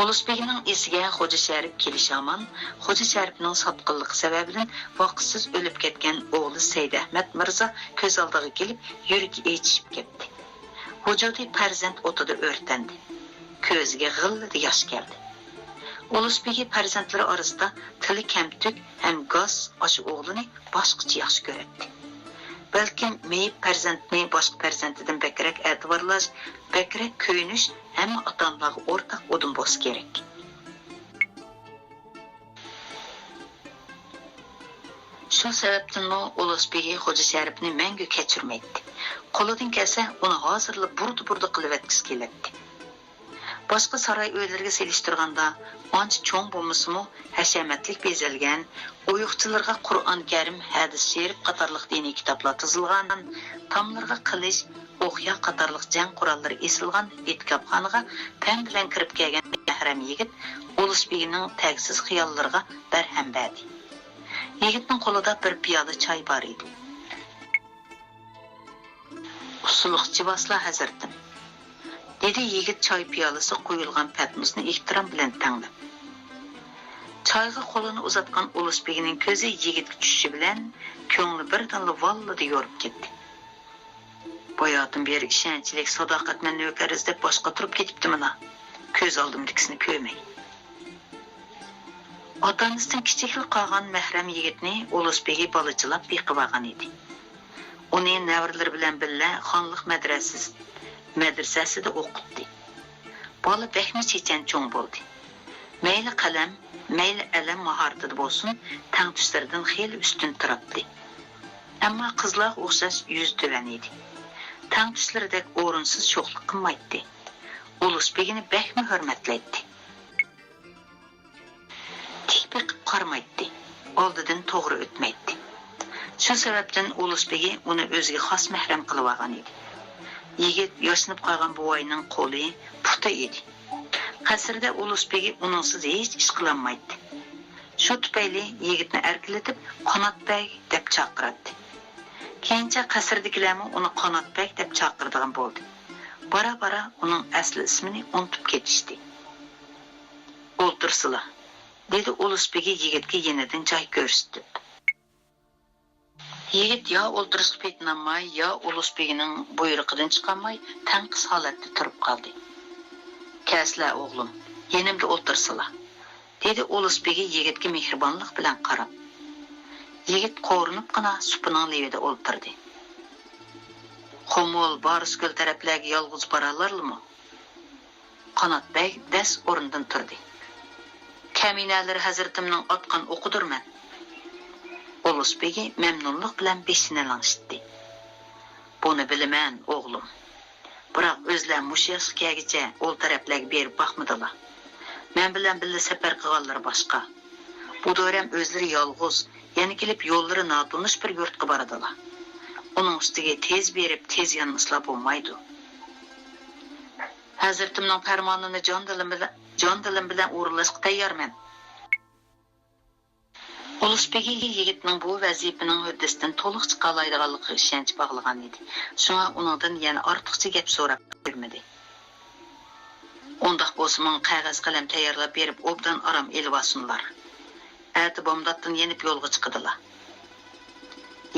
ئۇلۇسبېگنىڭ ئېسىگە خوجا شەرىپ كېلىشى ھامان خوجا شەرىپنىڭ ساتقىنلىقى سەۋەبىدىن ۋاقىتسىز ئۆلۈپ كەتكەن ئوغلى سەيدەھمەت مىرزا كۆز ئالدىغا كېلىپ، يۈرىكى ئېچىشىپ كەتتى. ۋۇجۇدى پەرزەنت ئوتىدا ئۆرتەندى. كۆزىگە غىللىدە ياش كەلدى. ئۇلۇسبېگى پەرزەنتلىرى ئارىسىدا تىلى كەمتۈك ھەم گاس ئاشۇ ئوغلىنى باشقىچە ياخشى كۆرەتتى. بەلكىم مېيىپ پەرزەنتنى باشقا پەرزەنتىدىن بەكرەك ئەتىۋارلاش، بەكرەك كۆيۈنۈش ھەممە ئاتا-ئانىلارغا ئورتاق ئۇدۇم بولسا كېرەك. شۇ سەۋەبتىنمۇ ئۇلۇسبېگى خوجا شەرىپنى مەڭگۈ كەچۈرمەيتتى. قولىدىن كەلسە، ئۇنى ھازىرلا بۇردا-بۇردا قىلىۋەتكۈسى كېلەتتى. باشقا ساراي ئۆيلىرىگە سېلىشتۇرغاندا ئانچە چوڭ بولمىسىمۇ، ھەشەمەتلىك بېزەلگەن، ئويۇقچىلىرىغا قۇرئان كەرىم، ھەدىس شېرىپ قاتارلىق دىنىي كىتابلار تىزىلغان، تاملىرىغا قىلىچ، ئوقيا قاتارلىق جەڭ قوراللىرى ئېسىلغان ئېتىكاپخانىغا پەم بىلەن كىرىپ كەلگەن مەھرەم يىگىت ئۇلۇسبېگىنىڭ تەگسىز خىياللىرىغا بەرھەم بەردى. يىگىتنىڭ قولىدا بىر پىيالە چاي بار ئىدى. سۇلۇق جىۋاسلا، ھەزرىتىم، دېدى يىگىت چاي پىيالىسىغا قۇيۇلغان پەتنۇسنى ئېھتىرام بىلەن تەڭلەپ. چايغا قولىنى ئۇزاتقان ئۇلۇس بېگىنىڭ كۆزى يىگىتكە چۈشۈشى بىلەن، كۆڭلى بىردىنلا ۋاللىدە يورۇپ كەتتى. باياتىن بېرى ئىشەنچلىك، ساداقەتمەن نۆكەر ئىزدەپ باش قاتۇرۇپ كېتىپتىمىنا، كۆز ئالدىمدىكىسىنى كۆرمەي. ئاتا-ئانىسىدىن كىچىكلا قالغان مەھرەم يىگىتنى ئۇلۇس بېگى بالىچىلاپ بېقىۋالغان ئىدى. ئۇنى نەۋرىلىرى بىلەن بىللە خانلىق مەدرەسىسى، مەدرىسەسىدە ئوقۇتتى. بالا بەكمۇ چېچەن چوڭ بولدى. مەيلى قەلەم، مەيلى ئەلەم ماھارىتىدە بولسۇن، تەڭتۇشلىرىدىن خېلى ئۈستۈن تۇراتتى. ئەمما قىزلارغا ئوخشاش يۈزى تۆۋەن ئىدى. تەڭتۇشلىرىدەك ئورۇنسىز شوخلۇق قىلمايتتى. ئۇلۇس بېگىنى بەكمۇ ھۆرمەتلەيتتى. تىك بېقىپ قارىمايتتى، ئالدىدىن توغرا ئۆتمەيتتى. شۇ سەۋەبتىن ئۇلۇس بېگى ئۇنى ئۆزىگە خاس مەھرەم قىلىۋالغان ئىدى. يىگىت ياشىنىپ قالغان بوۋاينىڭ قولى، پۇتى ئىدى. قەسىردە ئۇلۇس بېگى ئۇنىڭسىز ھېچ ئىش قىلالمايتتى. شۇ تۈپەيلى يىگىتنى ئەركىلىتىپ قانات بەگ دەپ چاقىراتتى. كېيىنچە قەسىردىكىلەرمۇ ئۇنى قانات بەگ دەپ چاقىرىدىغان بولدى. بارا-بارا ئۇنىڭ ئەسلى ئىسمىنى ئۇنتۇپ كېتىشتى. ئولتۇرسىلا، دېدى ئۇلۇس بېگى يىگىتكە يېنىدىن جاي كۆرسىتىپ. يىگىت يا ئولتۇرۇشقا پېتىنالماي، يا ئۇلۇس بېگىنىڭ بۇيرۇقىدىن چىقالماي، تەڭقىس ھالەتتە تۇرۇپ قالدى. كەلسىلە ئوغلۇم، يېنىمدا ئولتۇرسىلا، دېدى ئۇلۇس بېگى يىگىتكە مېھرىبانلىق بىلەن قاراپ. يىگىت قورۇنۇپقىنا سۇپىنىڭ لېۋىدە ئولتۇردى. قۇمۇل، بارسكۆل تەرەپلەرگە يالغۇز بارالارلىمۇ؟ قانات بەگ دەس ئورنىدىن تۇردى. كەمىنەلىرى ھەزرىتىمنىڭ ئاتقان ئوقىدۇر مەن. ئۇلۇس بېگى مەمنۇنلۇق بىلەن بېشىنى لىڭشىتتى. بۇنى بىلىمەن، ئوغلۇم. بىراق ئۆزلەر مۇشۇ ياشقا كەلگۈچە ئول تەرەپلەرگە بېرىپ باقمىدىلا. مەن بىلەن بىللە سەپەر قىلغانلىرى باشقا. بۇ دورەم ئۆزلىرى يالغۇز، يەنە كېلىپ يوللىرى ناتونۇش بىر يۇرتقا بارىدىلا. ئۇنىڭ ئۈستىگە تېز بېرىپ، تېز يانمىسىلا بولمايدۇ. ھەزرىتىمنىڭ پەرمانىنى جان دىلىم بىلەن، جان دىلىم بىلەن ئورۇنلاشقا تەييارمەن. ئۇلۇس بېگى يىگىتنىڭ بۇ ۋەزىپىنىڭ ھۆددىسىدىن تولۇق چىقالايدىغانلىقىغا ئىشەنچ باغلىغان ئىدى. شۇڭا ئۇنىڭدىن يەنە ئارتۇقچە گەپ سوراپ يۈرمىدى. ئۇنداق بولسا ماڭا قەغەز قەلەم تەييارلاپ بېرىپ، ئوبدان ئارام ئېلىۋالسۇنلار. ئەتە بامداتتىن يېنىپ يولغا چىقىدىلا.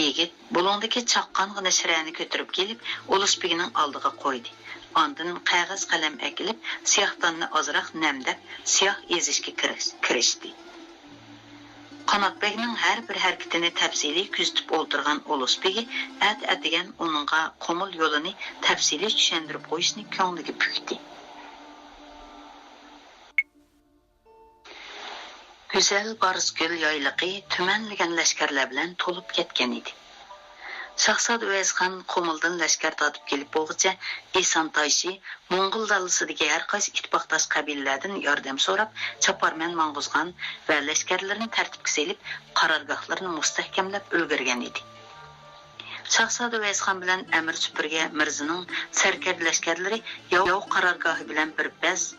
يىگىت بۇلۇڭدىكى چاققانغىنە شىرەنى كۆتۈرۈپ كېلىپ، ئۇلۇس بېگىنىڭ ئالدىغا قويدى. ئاندىن قەغەز قەلەم ئەكېلىپ، سىياھداننى ئازراق نەمدەپ، سىياھ ئېزىشقا كىرىش-، كىرىشتى. قانات بەگنىڭ ھەر بىر ھەرىكىتىنى تەپسىلىي كۆزىتىپ ئولتۇرغان ئۇلۇس بېگى ئەتە-ئەتىگەن ئۇنىڭغا قۇمۇل يولىنى تەپسىلىي چۈشەندۈرۈپ قويۇشنى كۆڭلىگە پۈكتى. گۈزەل بارسكۆل يايلىقى تۈمەنلىگەن لەشكەرلەر بىلەن تولۇپ كەتكەن ئىدى. شاھزادە ئۇۋەيسخان قۇمۇلدىن لەشكەر تارتىپ كېلىپ بولغۇچە، ئىسان تايشى موڭغۇل دالىسىدىكى ھەر قايسى ئىتتىپاقداش قەبىلىلەردىن ياردەم سوراپ، چاپارمەن ماڭغۇزغان ۋە لەشكەرلىرىنى تەرتىپكە سېلىپ، قارارگاھلىرىنى مۇستەھكەملەپ ئۈلگۈرگەن ئىدى. شاھزادە ئۇۋەيسخان بىلەن ئەمىر سۈپۈرگە مىرزىنىڭ سەركەردە لەشكەرلىرى ياۋ قارارگاھى بىلەن بىر پەس،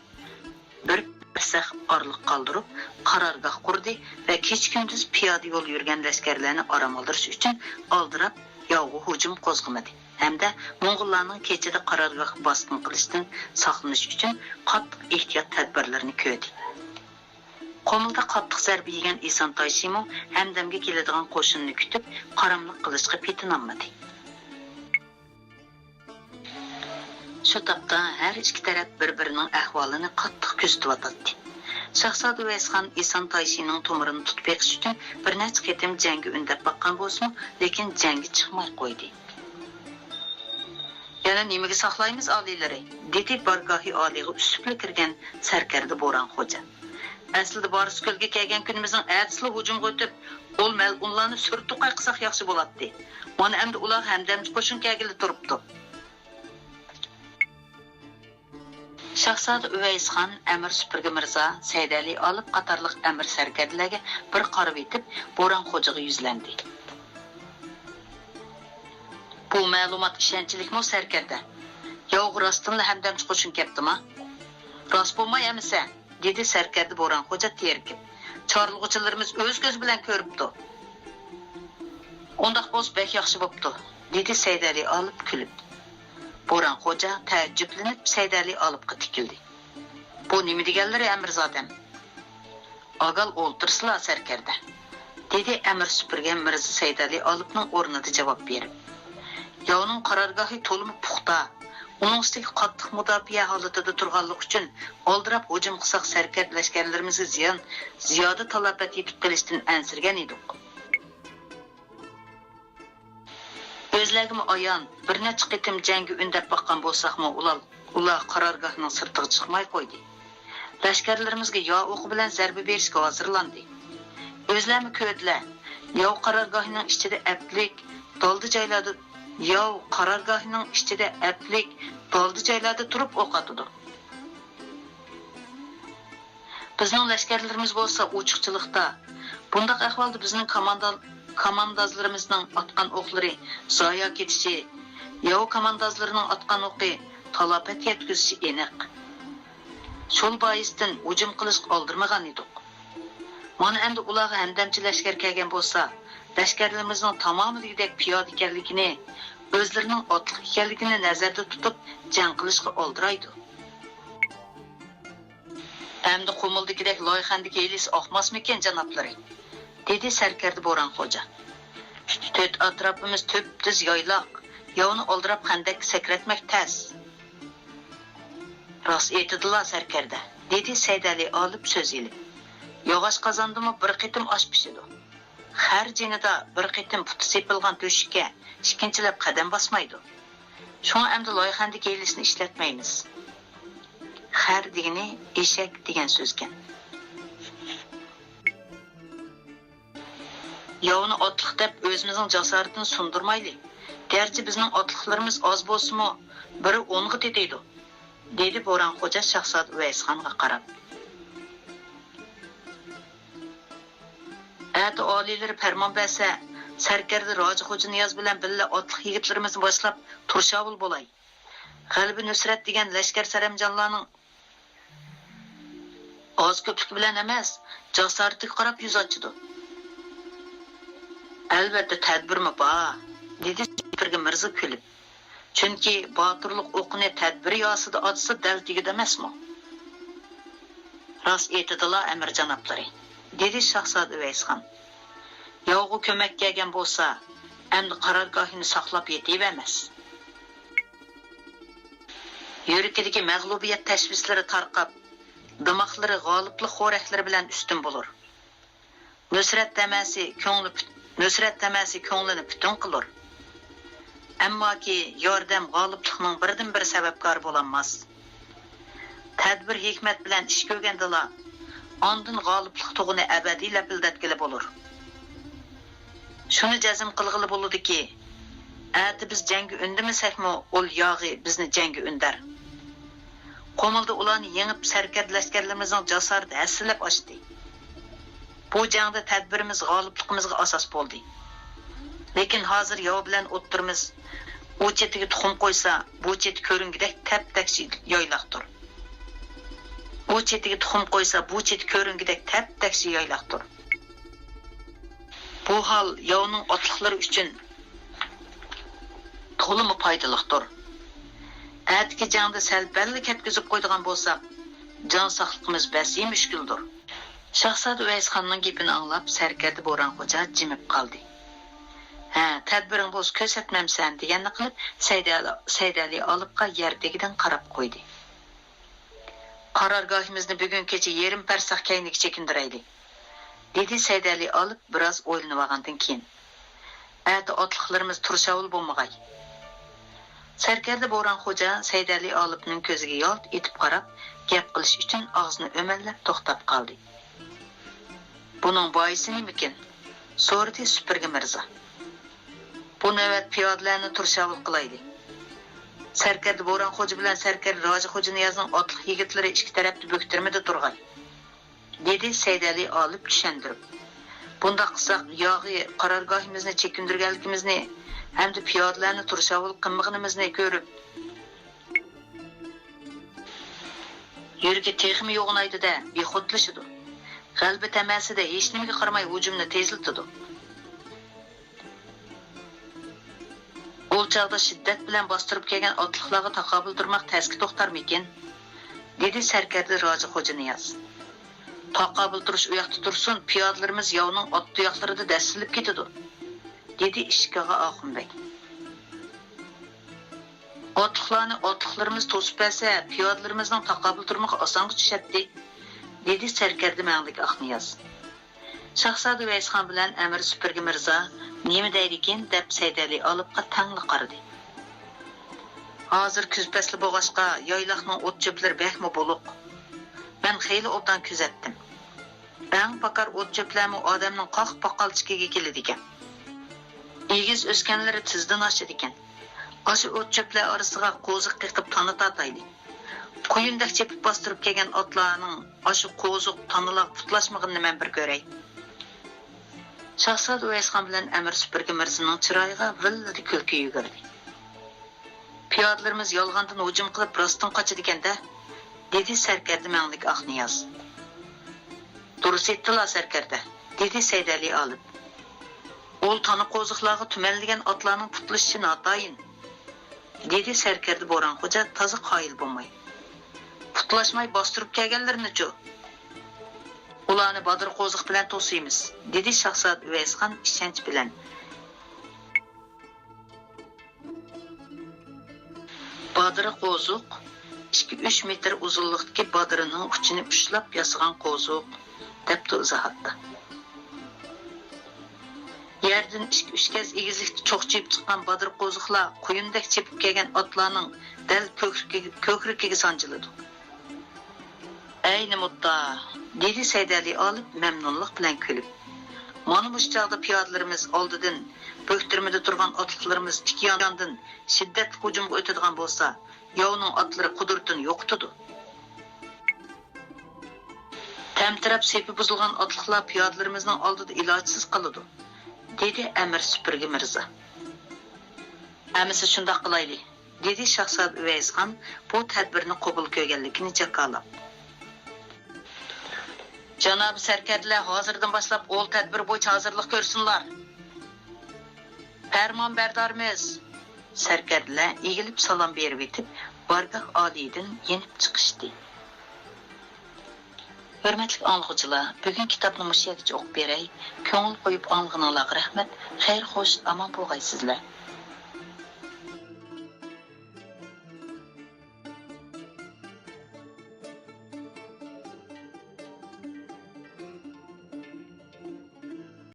بىر پەرسەخ ئارىلىق قالدۇرۇپ، قارارگاھ قۇردى ۋە كېچە-كۈندۈز پىيادە يول يۈرگەن لەشكەرلەرنى ئارام ئالدۇرۇش ئۈچۈن ئالدىراپ ياۋغا ھۇجۇم قوزغىمىدى ھەمدە موڭغۇللارنىڭ كېچىدە قارارگاھقا باسقۇن قىلىشتىن ساقلىنىش ئۈچۈن قاتتىق ئېھتىيات تەدبىرلىرىنى كۆردى. قۇمۇلدا قاتتىق زەربە يېگەن ئىسان تايشىمۇ ھەمدەمگە كېلىدىغان قوشۇننى كۈتۈپ، قاراملىق قىلىشقا پېتىنالمىدى. شۇ تاپتا ھەر ئىككى تەرەپ بىر-بىرىنىڭ ئەھۋالىنى قاتتىق كۆزىتىۋاتاتتى. شاھزادە ئۇۋەيسخان ئىسان تايشىنىڭ تومۇرىنى تۇتۇپ بېقىش ئۈچۈن بىر نەچچە قېتىم جەڭگە ئۈندەپ باققان بولسىمۇ، لېكىن جەڭگە چىقماي قويدى. يەنە نېمىگە ساقلايمىز، ئالىيلىرى؟ دېدى بارگاھى ئالىيغا ئۈسۈپلا كىرگەن سەركەردە بوران خوجا. ئەسلىدە بارسكۆلگە كەلگەن كۈنىمىزنىڭ ئەتىسىلا ھۇجۇمغا ئۆتۈپ، ئۇل مەلئۇنلارنى سۈر توقاي قىلساق ياخشى بولاتتى. مانا ئەمدى ئۇلارغا ھەمدەمچى قوشۇن كەلگىلى تۇرۇپتۇ. شاھزادە ئۇۋەيسخان، ئەمىر سۈپۈرگە مىرزا، سەيدەلى ئالىپ قاتارلىق ئەمىر سەركەردىلەرگە بىر قارىۋېتىپ، بوران خوجىغا يۈزلەندى. بۇ مەلۇمات ئىشەنچلىكمۇ، سەركەردە؟ ياۋغا راستتىنلا ھەمدەمچى قوشۇن كەپتىما؟ راست بولماي ئەمىسە، دېدى سەركەردە بوران خوجا تېرىكىپ. چارلىغۇچىلىرىمىز ئۆز كۆزى بىلەن كۆرۈپتۇ. ئۇنداق بولسا بەك ياخشى بوپتۇ، دېدى سەيدەلى ئالىپ كۈلۈپ. بوران خوجا تەئەججۈپلىنىپ سەيدەلى ئالىپقا تىكىلدى. بۇ نېمە دېگەنلىرى، ئەمىرزادەم؟ ئاگال ئولتۇرسىلا، سەركەردە، دېدى ئەمىر سۈپۈرگە مىرزا سەيدەلى ئالىپنىڭ ئورنىدا جاۋاب بېرىپ. ياۋنىڭ قارارگاھى تولىمۇ پۇختا، ئۇنىڭ ئۈستىگە قاتتىق مۇداپىئە ھالىتىدە تۇرغانلىقى ئۈچۈن، ئالدىراپ ھۇجۇم قىلساق، سەركەردە لەشكەرلىرىمىزگە زىيان، زىيادە تالاپەت يېتىپ قېلىشتىن ئەنسىرىگەن ئىدۇق. ئۆزلەرگىمۇ ئايان، بىر نەچچە قېتىم جەڭگە ئۈندەپ باققان بولساقمۇ، ئۇلار، ئۇلار قارارگاھنىڭ سىرتىغا چىقماي قويدى. لەشكەرلىرىمىزگە يا ئوقى بىلەن زەربە بېرىشكە ھازىرلاندى. ئۆزلەرمۇ كۆردىلە، ياۋ قارارگاھىنىڭ ئىچىدە ئەپلىك، دالدا جايلاردا، ياۋ قارارگاھىنىڭ ئىچىدە ئەپلىك، دالدا جايلاردا تۇرۇپ ئوق ئاتىدۇ. بىزنىڭ لەشكەرلىرىمىز بولسا ئوچۇقچىلىقتا. بۇنداق ئەھۋالدا بىزنىڭ كاماندا-، كاماندازلىرىمىزنىڭ ئاتقان ئوقلىرى زايا كېتىشى، ياۋ كاماندازلىرىنىڭ ئاتقان ئوقى تالاپەت يەتكۈزۈشى ئېنىق. شۇ بايىستىن ھۇجۇم قىلىشقا ئالدىرىمىغان ئىدۇق. مانا ئەمدى ئۇلارغا ھەمدەمچى لەشكەر كەلگەن بولسا، لەشكەرلىرىمىزنىڭ تامامى دېگۈدەك پىيادە ئىكەنلىكىنى، ئۆزلىرىنىڭ ئاتلىق ئىكەنلىكىنى نەزەردە تۇتۇپ جەڭ قىلىشقا ئالدىرايدۇ. ئەمدى قۇمۇلدىكىدەك لايخەندىكى ھېلىسى ئاقماسمىكىن، جانابلىرى؟ دېدى سەركەردە بوران خوجا. تۆت ئەتراپىمىز تۈپتۈز يايلاق، ياۋنى ئالدىراپ خەندەككە سەكرەتمەك تەس. راست ئېيتىدىلا، سەركەردە، دېدى سەيدەلى ئالىپ سۆز ئېلىپ. ياغاچ قازاندىمۇ بىر قېتىم ئاش پىشىدۇ. خەر جېنىدا بىر قېتىم پۇتى سېپىلغان تۆشۈككە ئىككىنچىلەپ قەدەم باسمايدۇ. شۇڭا ئەمدى لايخەندىكى ھېلىسىنى ئىشلەتمەيمىز. خەر دېگىنى ئېشەك دېگەن سۆزكەن. ياۋنى ئاتلىق دەپ ئۆزىمىزنىڭ جاسارىتىنى سۇندۇرمايلى. گەرچە بىزنىڭ ئاتلىقلىرىمىز ئاز بولسىمۇ، بىرى ئونغا تېتەيدۇ، دېدى بوران خوجا شاھزادە ئۇۋەيسخانغا قاراپ. ئەتە ئالىيلىرى پەرمان بەرسە، سەركەردە راجى خوجانىياز بىلەن بىللە ئاتلىق يىگىتلىرىمىزنى باشلاپ تۇرشاۋۇل بولاي. غەلىبە نۇسرەت دېگەن لەشكەر سەرەمجانلارنىڭ ئاز-كۆپلۈكى بىلەن ئەمەس، جاسارىتىگە قاراپ يۈز ئاچىدۇ. ئەلۋەتتە، تەدبىرمۇ بار، دېدى سۈپۈرگە مىرزا كۈلۈپ. چۈنكى باتۇرلۇق ئوقىنى تەدبىر ياسىدا ئاتسا دەل تېگىدۇ ئەمەسمۇ؟ راست ئېيتىدىلا، ئەمىر جانابلىرى، دېدى شاھزادە ئۇۋەيسخان. ياۋغا كۆمەك كەلگەن بولسا، ئەمدى قارارگاھىنى ساقلاپ يېتىۋەرمەس. يۈرىكىدىكى مەغلۇبىيەت تەشۋىشلىرى تارقاپ، دىماقلىرى غالىبلىق خورەكلىرى بىلەن ئۈستۈن بولۇر. نۇسرەت تەمەسى كۆڭلى پۈت-، نۇسرەت تەمەسى كۆڭلىنى پۈتۈن قىلۇر. ئەمماكى ياردەم غالىبلىقنىڭ بىردىنبىر سەۋەبكارى بولالماس. تەدبىر ھېكمەت بىلەن ئىش كۆرگەندىلا، ئاندىن غالىبلىق تۇغىنى ئەبەدىي لەپىلدەتكىلى بولۇر. شۇنى جەزم قىلغىلى بولىدۇكى، ئەتە بىز جەڭگە ئۈندىمىسەكمۇ، ئۇل ياغى بىزنى جەڭگە ئۈندەر. قۇمۇلدا ئۇلارنى يېڭىپ، سەركەردە لەشكەرلىرىمىزنىڭ جاسارىتى ھەسسىلەپ ئاشتى. بۇ جەڭدە تەدبىرىمىز غالىبلىقىمىزغا ئاساس بولدى. لېكىن ھازىر ياۋ بىلەن ئوتتۇرىمىز ئۇ چېتىگە تۇخۇم قويسا، بۇ چېتى كۆرۈنگۈدەك تەپتەكشى يايلاقتۇر. ئۇ چېتىگە تۇخۇم قويسا، بۇ چېتى كۆرۈنگۈدەك تەپتەكشى يايلاقتۇر. بۇ ھال ياۋنىڭ ئاتلىقلىرى ئۈچۈن تولىمۇ پايدىلىقتۇر. ئەتىكى جەڭدە سەل پەللە كەتكۈزۈپ قويىدىغان بولساق، جان ساقلىقىمىز بەسىيى مۈشكۈلدۇر. شاھزادە ئۇۋەيسخاننىڭ گېپىنى ئاڭلاپ، سەركەردە بوران خوجا جىمىپ قالدى. ھە، تەدبىرىڭ بولسا كۆرسەتمەمسەن، دېگەننى قىلىپ، سەيدە-، سەيدەلى ئالىپقا يەر تېگىدىن قاراپ قويدى. قارارگاھىمىزنى بۈگۈن كېچە يېرىم پەرسەخ كەينىگە چېكىندۈرەيلى، دېدى سەيدەلى ئالىپ بىراز ئويلىنىۋالغاندىن كېيىن. ئەتە ئاتلىقلىرىمىز تۇرشاۋۇل بولمىغاي. سەركەردە بوران خوجا سەيدەلى ئالىپنىڭ كۆزىگە يالت ئېتىپ قاراپ، گەپ قىلىش ئۈچۈن ئاغزىنى ئۆمەللەپ توختاپ قالدى. بۇنىڭ بايىسى نېمىكىن؟ سورىدى سۈپۈرگە مىرزا. بۇ نۆۋەت پىيادىلەرنى تۇرشاۋۇل قىلايلى. سەركەردە بوران خوجا بىلەن سەركەردە راجى خوجانىيازنىڭ ئاتلىق يىگىتلىرى ئىككى تەرەپتە بۆكتۈرمىدە تۇرغاي، دېدى سەيدەلى ئالىپ چۈشەندۈرۈپ. بۇنداق قىلساق، ياغى قارارگاھىمىزنى چېكىندۈرگەنلىكىمىزنى ھەمدە پىيادىلەرنى تۇرشاۋۇل قىلمىغىنىمىزنى كۆرۈپ، يۈرىكى تېخىمۇ يوغىنايدۇ-دە، بىخۇدلىشىدۇ. غەلىبە تەمەسىدە ھېچنېمىگە قارىماي ھۇجۇمنى تېزلىتىدۇ. ئۇل چاغدا شىددەت بىلەن باستۇرۇپ كەلگەن ئاتلىقلارغا تاقابىل تۇرماق تەسكە توختارمىكىن؟» دېدى سەركەردە راجى خوجانىياز. «تاقابىل تۇرۇش ئۇ ياقتا تۇرسۇن، پىيادىلىرىمىز ياۋنىڭ ئات تۇياقلىرىدا دەسسىلىپ كېتىدۇ»، دېدى ئىشىكاغا ئاخۇن بەگ. «ئاتلىقلارنى ئاتلىقلىرىمىز توسۇپ بەرسە، پىيادىلىرىمىزنىڭ تاقابىل تۇرمىقى ئاسانغا چۈشەتتى»، دېدى سەركەردە مەڭلىك ئاقنىياز. شاھزادە ئۇۋەيسخان بىلەن ئەمىر سۈپۈرگە مىرزا: «نېمە دەيدىكىن؟» دەپ سەيدەلى ئالىپقا تەڭلا قارىدى. «ھازىر كۈز پەسلى بولغاچقا، يايلاقنىڭ ئوت-چۆپلىرى بەكمۇ بولۇق. مەن خېلى ئوبدان كۆزەتتىم. ئەڭ پاكار ئوت-چۆپلەرمۇ ئادەمنىڭ قاق پاقالچىكىگە كېلىدىكەن. ئېگىز ئۆسكەنلىرى تېزدىن ئاشىدىكەن. ئاشۇ ئوت-چۆپلەر ئارىسىغا قوزۇق قېقىپ تانا تارتايلى. قۇيۇندەك چېپىپ باستۇرۇپ كەلگەن ئاتلارنىڭ ئاشۇ قوزۇق تانىلارغا پۇتلاشمىغىنىنى مەن بىر كۆرەي.» شاھزادە ئۇۋەيسخان بىلەن ئەمىر سۈپۈرگە مىرزىنىڭ چىرايىغا ۋىللىدە كۈلكە يۈگۈردى. «پىيادىلىرىمىز يالغاندىن ھۇجۇم قىلىپ، راستتىن قاچىدىكەن-دە»، دېدى سەركەردە مەڭلىك ئاقنىياز. «دۇرۇس ئېيتتىلا، سەركەردە»، دېدى سەيدەلى ئالىپ. «ئۇل تانا قوزۇقلارغا تۈمەنلىگەن ئاتلارنىڭ پۇتلىشىشى ناتايىن»، دېدى سەركەردە بوران خوجا تازا قايىل بولماي. «پۇتلاشماي باستۇرۇپ كەلگەنلىرىنىچۇ؟» «ئۇلارنى بادىرى قوزۇق بىلەن توسىمىز»، دېدى شاھزادە ئۇۋەيسخان ئىشەنچ بىلەن. بادىرى قوزۇق، ئىككى-ئۈچ مېتىر ئۇزۇنلۇقتىكى بادىرىنىڭ ئۇچىنى ئۇچلاپ ياسىغان قوزۇق، دەپتۇ ئىزاھاتتا. يەردىن ئىككى-ئۈچ گەز ئېگىزلىكتە چوقچىيىپ چىققان بادىرى قوزۇقلار قۇيۇندەك چېپىپ كەلگەن ئاتلارنىڭ دەل كۆكرىكىگە، كۆكرىكىگە سانجىلىدۇ. «ئەينى مۇددا»، دېدى سەيدەلى ئالىپ مەمنۇنلۇق بىلەن كۈلۈپ. «مانا مۇشۇ چاغدا پىيادىلىرىمىز ئالدىدىن، بۆكتۈرمىدە تۇرغان ئاتلىقلىرىمىز ئىككى ياندىن شىددەتلىك ھۇجۇمغا ئۆتىدىغان بولسا، ياۋنىڭ ئاتلىرى قۇدرىتىنى يوقىتىدۇ. تەمتىرەپ سېپى بۇزۇلغان ئاتلىقلار پىيادىلىرىمىزنىڭ ئالدىدا ئىلاجسىز قالىدۇ»، دېدى ئەمىر سۈپۈرگە مىرزا. «ئەمىسە شۇنداق قىلايلى»، دېدى شاھزادە ئۇۋەيسخان بۇ تەدبىرنى قوبۇل كۆرگەنلىكىنى جاكارلاپ. «جانابىي سەركەردىلەر ھازىردىن باشلاپ ئۇل تەدبىرى بويىچە ھازىرلىق كۆرسۇنلار.» «پەرمان بەردارمىز.» سەركەردىلەر ئېگىلىپ سالام بېرىۋېتىپ، بارگاھ ئالىيىدىن يېنىپ چىقىشتى. ھۆرمەتلىك ئاڭلىغۇچىلار، بۈگۈن كىتابنى مۇشۇ يەرگىچە ئوقۇپ بېرەي. كۆڭۈل قويۇپ ئاڭلىغىنىڭلارغا رەھمەت. خەير خوش، ئامان بولغايسىزلەر.